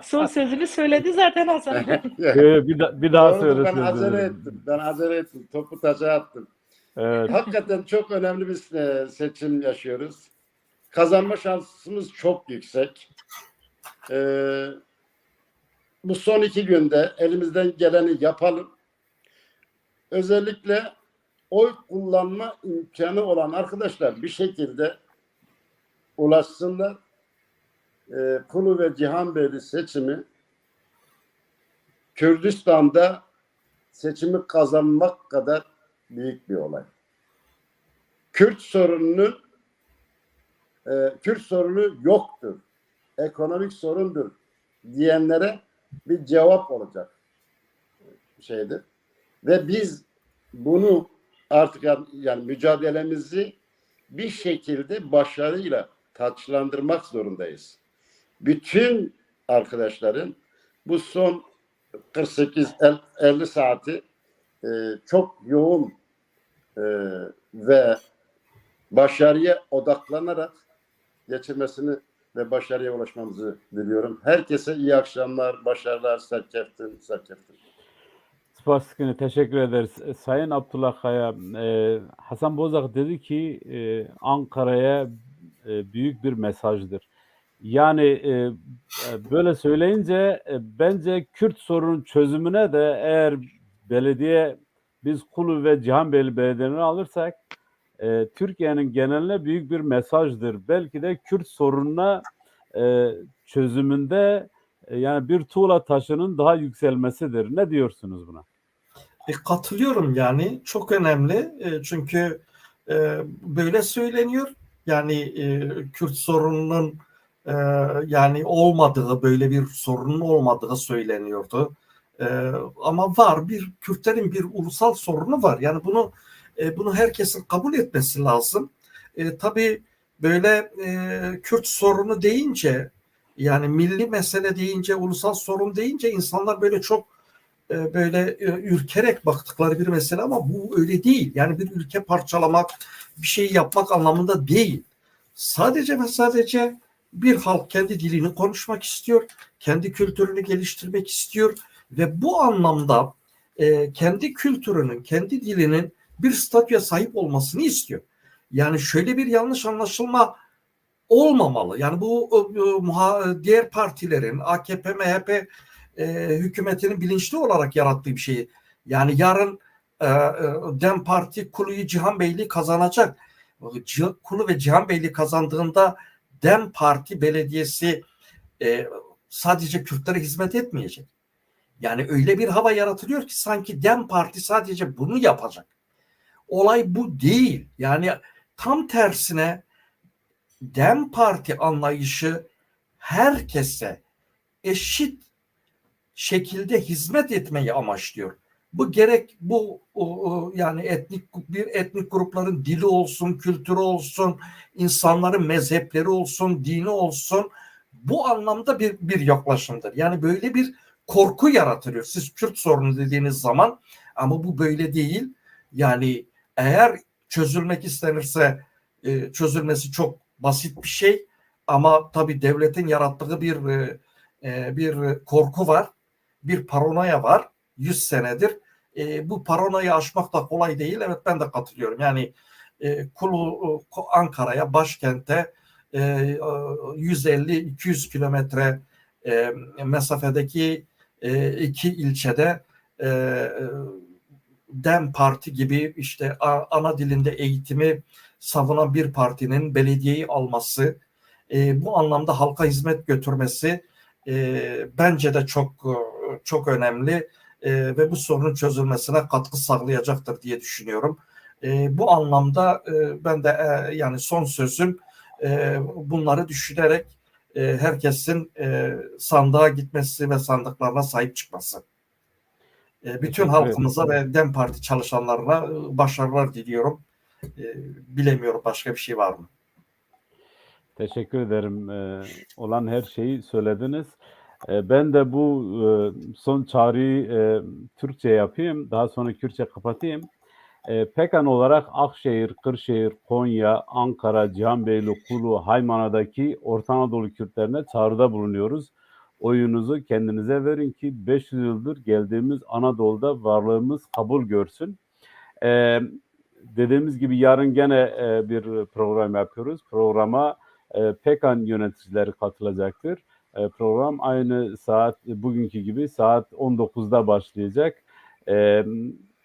son sözünü söyledi zaten Hasan. Ya. Ee, bir da-, bir daha Doğrudur, söyle ben sözünü. Acele ettim. Ben acele ettim. Topu taça attım. Evet. Hakikaten çok önemli bir, e, seçim yaşıyoruz. Kazanma şansımız çok yüksek. Ee, bu son iki günde elimizden geleni yapalım. Özellikle oy kullanma imkanı olan arkadaşlar bir şekilde ulaşsınlar. Ee, Kulu ve Cihanbeyli seçimi Kürdistan'da seçimi kazanmak kadar büyük bir olay. Kürt sorununun, e, Kürt sorunu yoktur, ekonomik sorundur diyenlere bir cevap olacak şeydir. Ve biz bunu artık ya-, yani mücadelemizi bir şekilde başarıyla taçlandırmak zorundayız. Bütün arkadaşların bu son kırk sekiz el-, elli saati, e, çok yoğun, e, ve başarıya odaklanarak geçirmesini ve başarıya ulaşmamızı diliyorum. Herkese iyi akşamlar, başarılar, serkeftin, serkeftin. Spas dikin, teşekkür ederiz. Sayın Abdullah Kaya, e, Hasan Bozak dedi ki, e, Ankara'ya, e, büyük bir mesajdır. Yani, e, e, böyle söyleyince, e, bence Kürt sorunun çözümüne de eğer belediye, biz Kulu ve Cihanbeyli belediyelerini alırsak, e, Türkiye'nin geneline büyük bir mesajdır. Belki de Kürt sorununa, e, çözümünde, e, yani bir tuğla taşının daha yükselmesidir. Ne diyorsunuz buna? E, katılıyorum yani. Çok önemli. E, çünkü, e, böyle söyleniyor. Yani, e, Kürt sorununun, e, yani olmadığı, böyle bir sorunun olmadığı söyleniyordu. E, ama var, bir Kürtlerin bir ulusal sorunu var. Yani bunu, e, bunu herkesin kabul etmesi lazım. E, tabii böyle, e, Kürt sorunu deyince, yani milli mesele deyince, ulusal sorun deyince insanlar böyle çok, e, böyle, e, ürkerek baktıkları bir mesele, ama bu öyle değil. Yani bir ülke parçalamak, bir şey yapmak anlamında değil. Sadece ve sadece bir halk kendi dilini konuşmak istiyor, kendi kültürünü geliştirmek istiyor ve bu anlamda, e, kendi kültürünün, kendi dilinin bir statüye sahip olmasını istiyor. Yani şöyle bir yanlış anlaşılma olmamalı. Yani bu, e, e, muha-, diğer partilerin, A K P, M H P, e, hükümetinin bilinçli olarak yarattığı bir şey. Yani yarın, e, e, DEM Parti Kulu'yu Cihanbeyli kazanacak. Ci-, Kulu ve Cihanbeyli kazandığında DEM Parti belediyesi, e, sadece Kürtlere hizmet etmeyecek. Yani öyle bir hava yaratılıyor ki sanki DEM Parti sadece bunu yapacak. Olay bu değil. Yani tam tersine DEM Parti anlayışı herkese eşit şekilde hizmet etmeyi amaçlıyor. Bu gerek bu, o, o, yani etnik, bir etnik grupların dili olsun, kültürü olsun, insanların mezhepleri olsun, dini olsun, bu anlamda bir, bir yaklaşımdır. Yani böyle bir korku yaratılıyor. Siz Kürt sorunu dediğiniz zaman, ama bu böyle değil. Yani eğer çözülmek istenirse e, çözülmesi çok basit bir şey. Ama tabii devletin yarattığı bir e, e, bir korku var, bir paranoya var yüz senedir. E, bu paranoyayı aşmak da kolay değil. Evet, ben de katılıyorum. Yani e, Kulu, Ankara'ya, başkente e, yüz elli iki yüz kilometre e, mesafedeki e, iki ilçede e, DEM Parti gibi işte ana dilinde eğitimi savunan bir partinin belediyeyi alması, e, bu anlamda halka hizmet götürmesi e, bence de çok çok önemli e, ve bu sorunun çözülmesine katkı sağlayacaktır diye düşünüyorum. E, bu anlamda e, ben de e, yani son sözüm e, bunları düşünerek e, herkesin e, sandığa gitmesi ve sandıklarına sahip çıkması. E, bütün halkımıza ve DEM Parti çalışanlarına e, başarılar diliyorum. E, bilemiyorum, başka bir şey var mı? Teşekkür ederim. Ee, olan her şeyi söylediniz. Ee, ben de bu e, son çağrıyı e, Türkçe yapayım, daha sonra Kürtçe kapatayım. E, PKAN olarak Akşehir, Kırşehir, Konya, Ankara, Cihanbeyli, Kulu, Haymana'daki Orta Anadolu Kürtlerine çağrıda bulunuyoruz. Oyunuzu kendinize verin ki beş yüz yıldır geldiğimiz Anadolu'da varlığımız kabul görsün. E, dediğimiz gibi yarın gene e, bir program yapıyoruz. Programa e, PKAN yöneticileri katılacaktır. E, program aynı saat, bugünkü gibi saat on dokuzda başlayacak. E,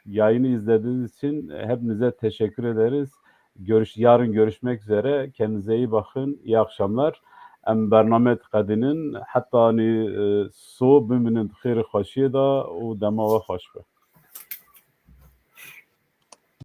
yayını izlediğiniz için hepinize teşekkür ederiz. Görüş, yarın görüşmek üzere. Kendinize iyi bakın. İyi akşamlar. Em bername diqedînin, heta nî e, so bimînin di xêr û xweşiyê de û dema we xweş be.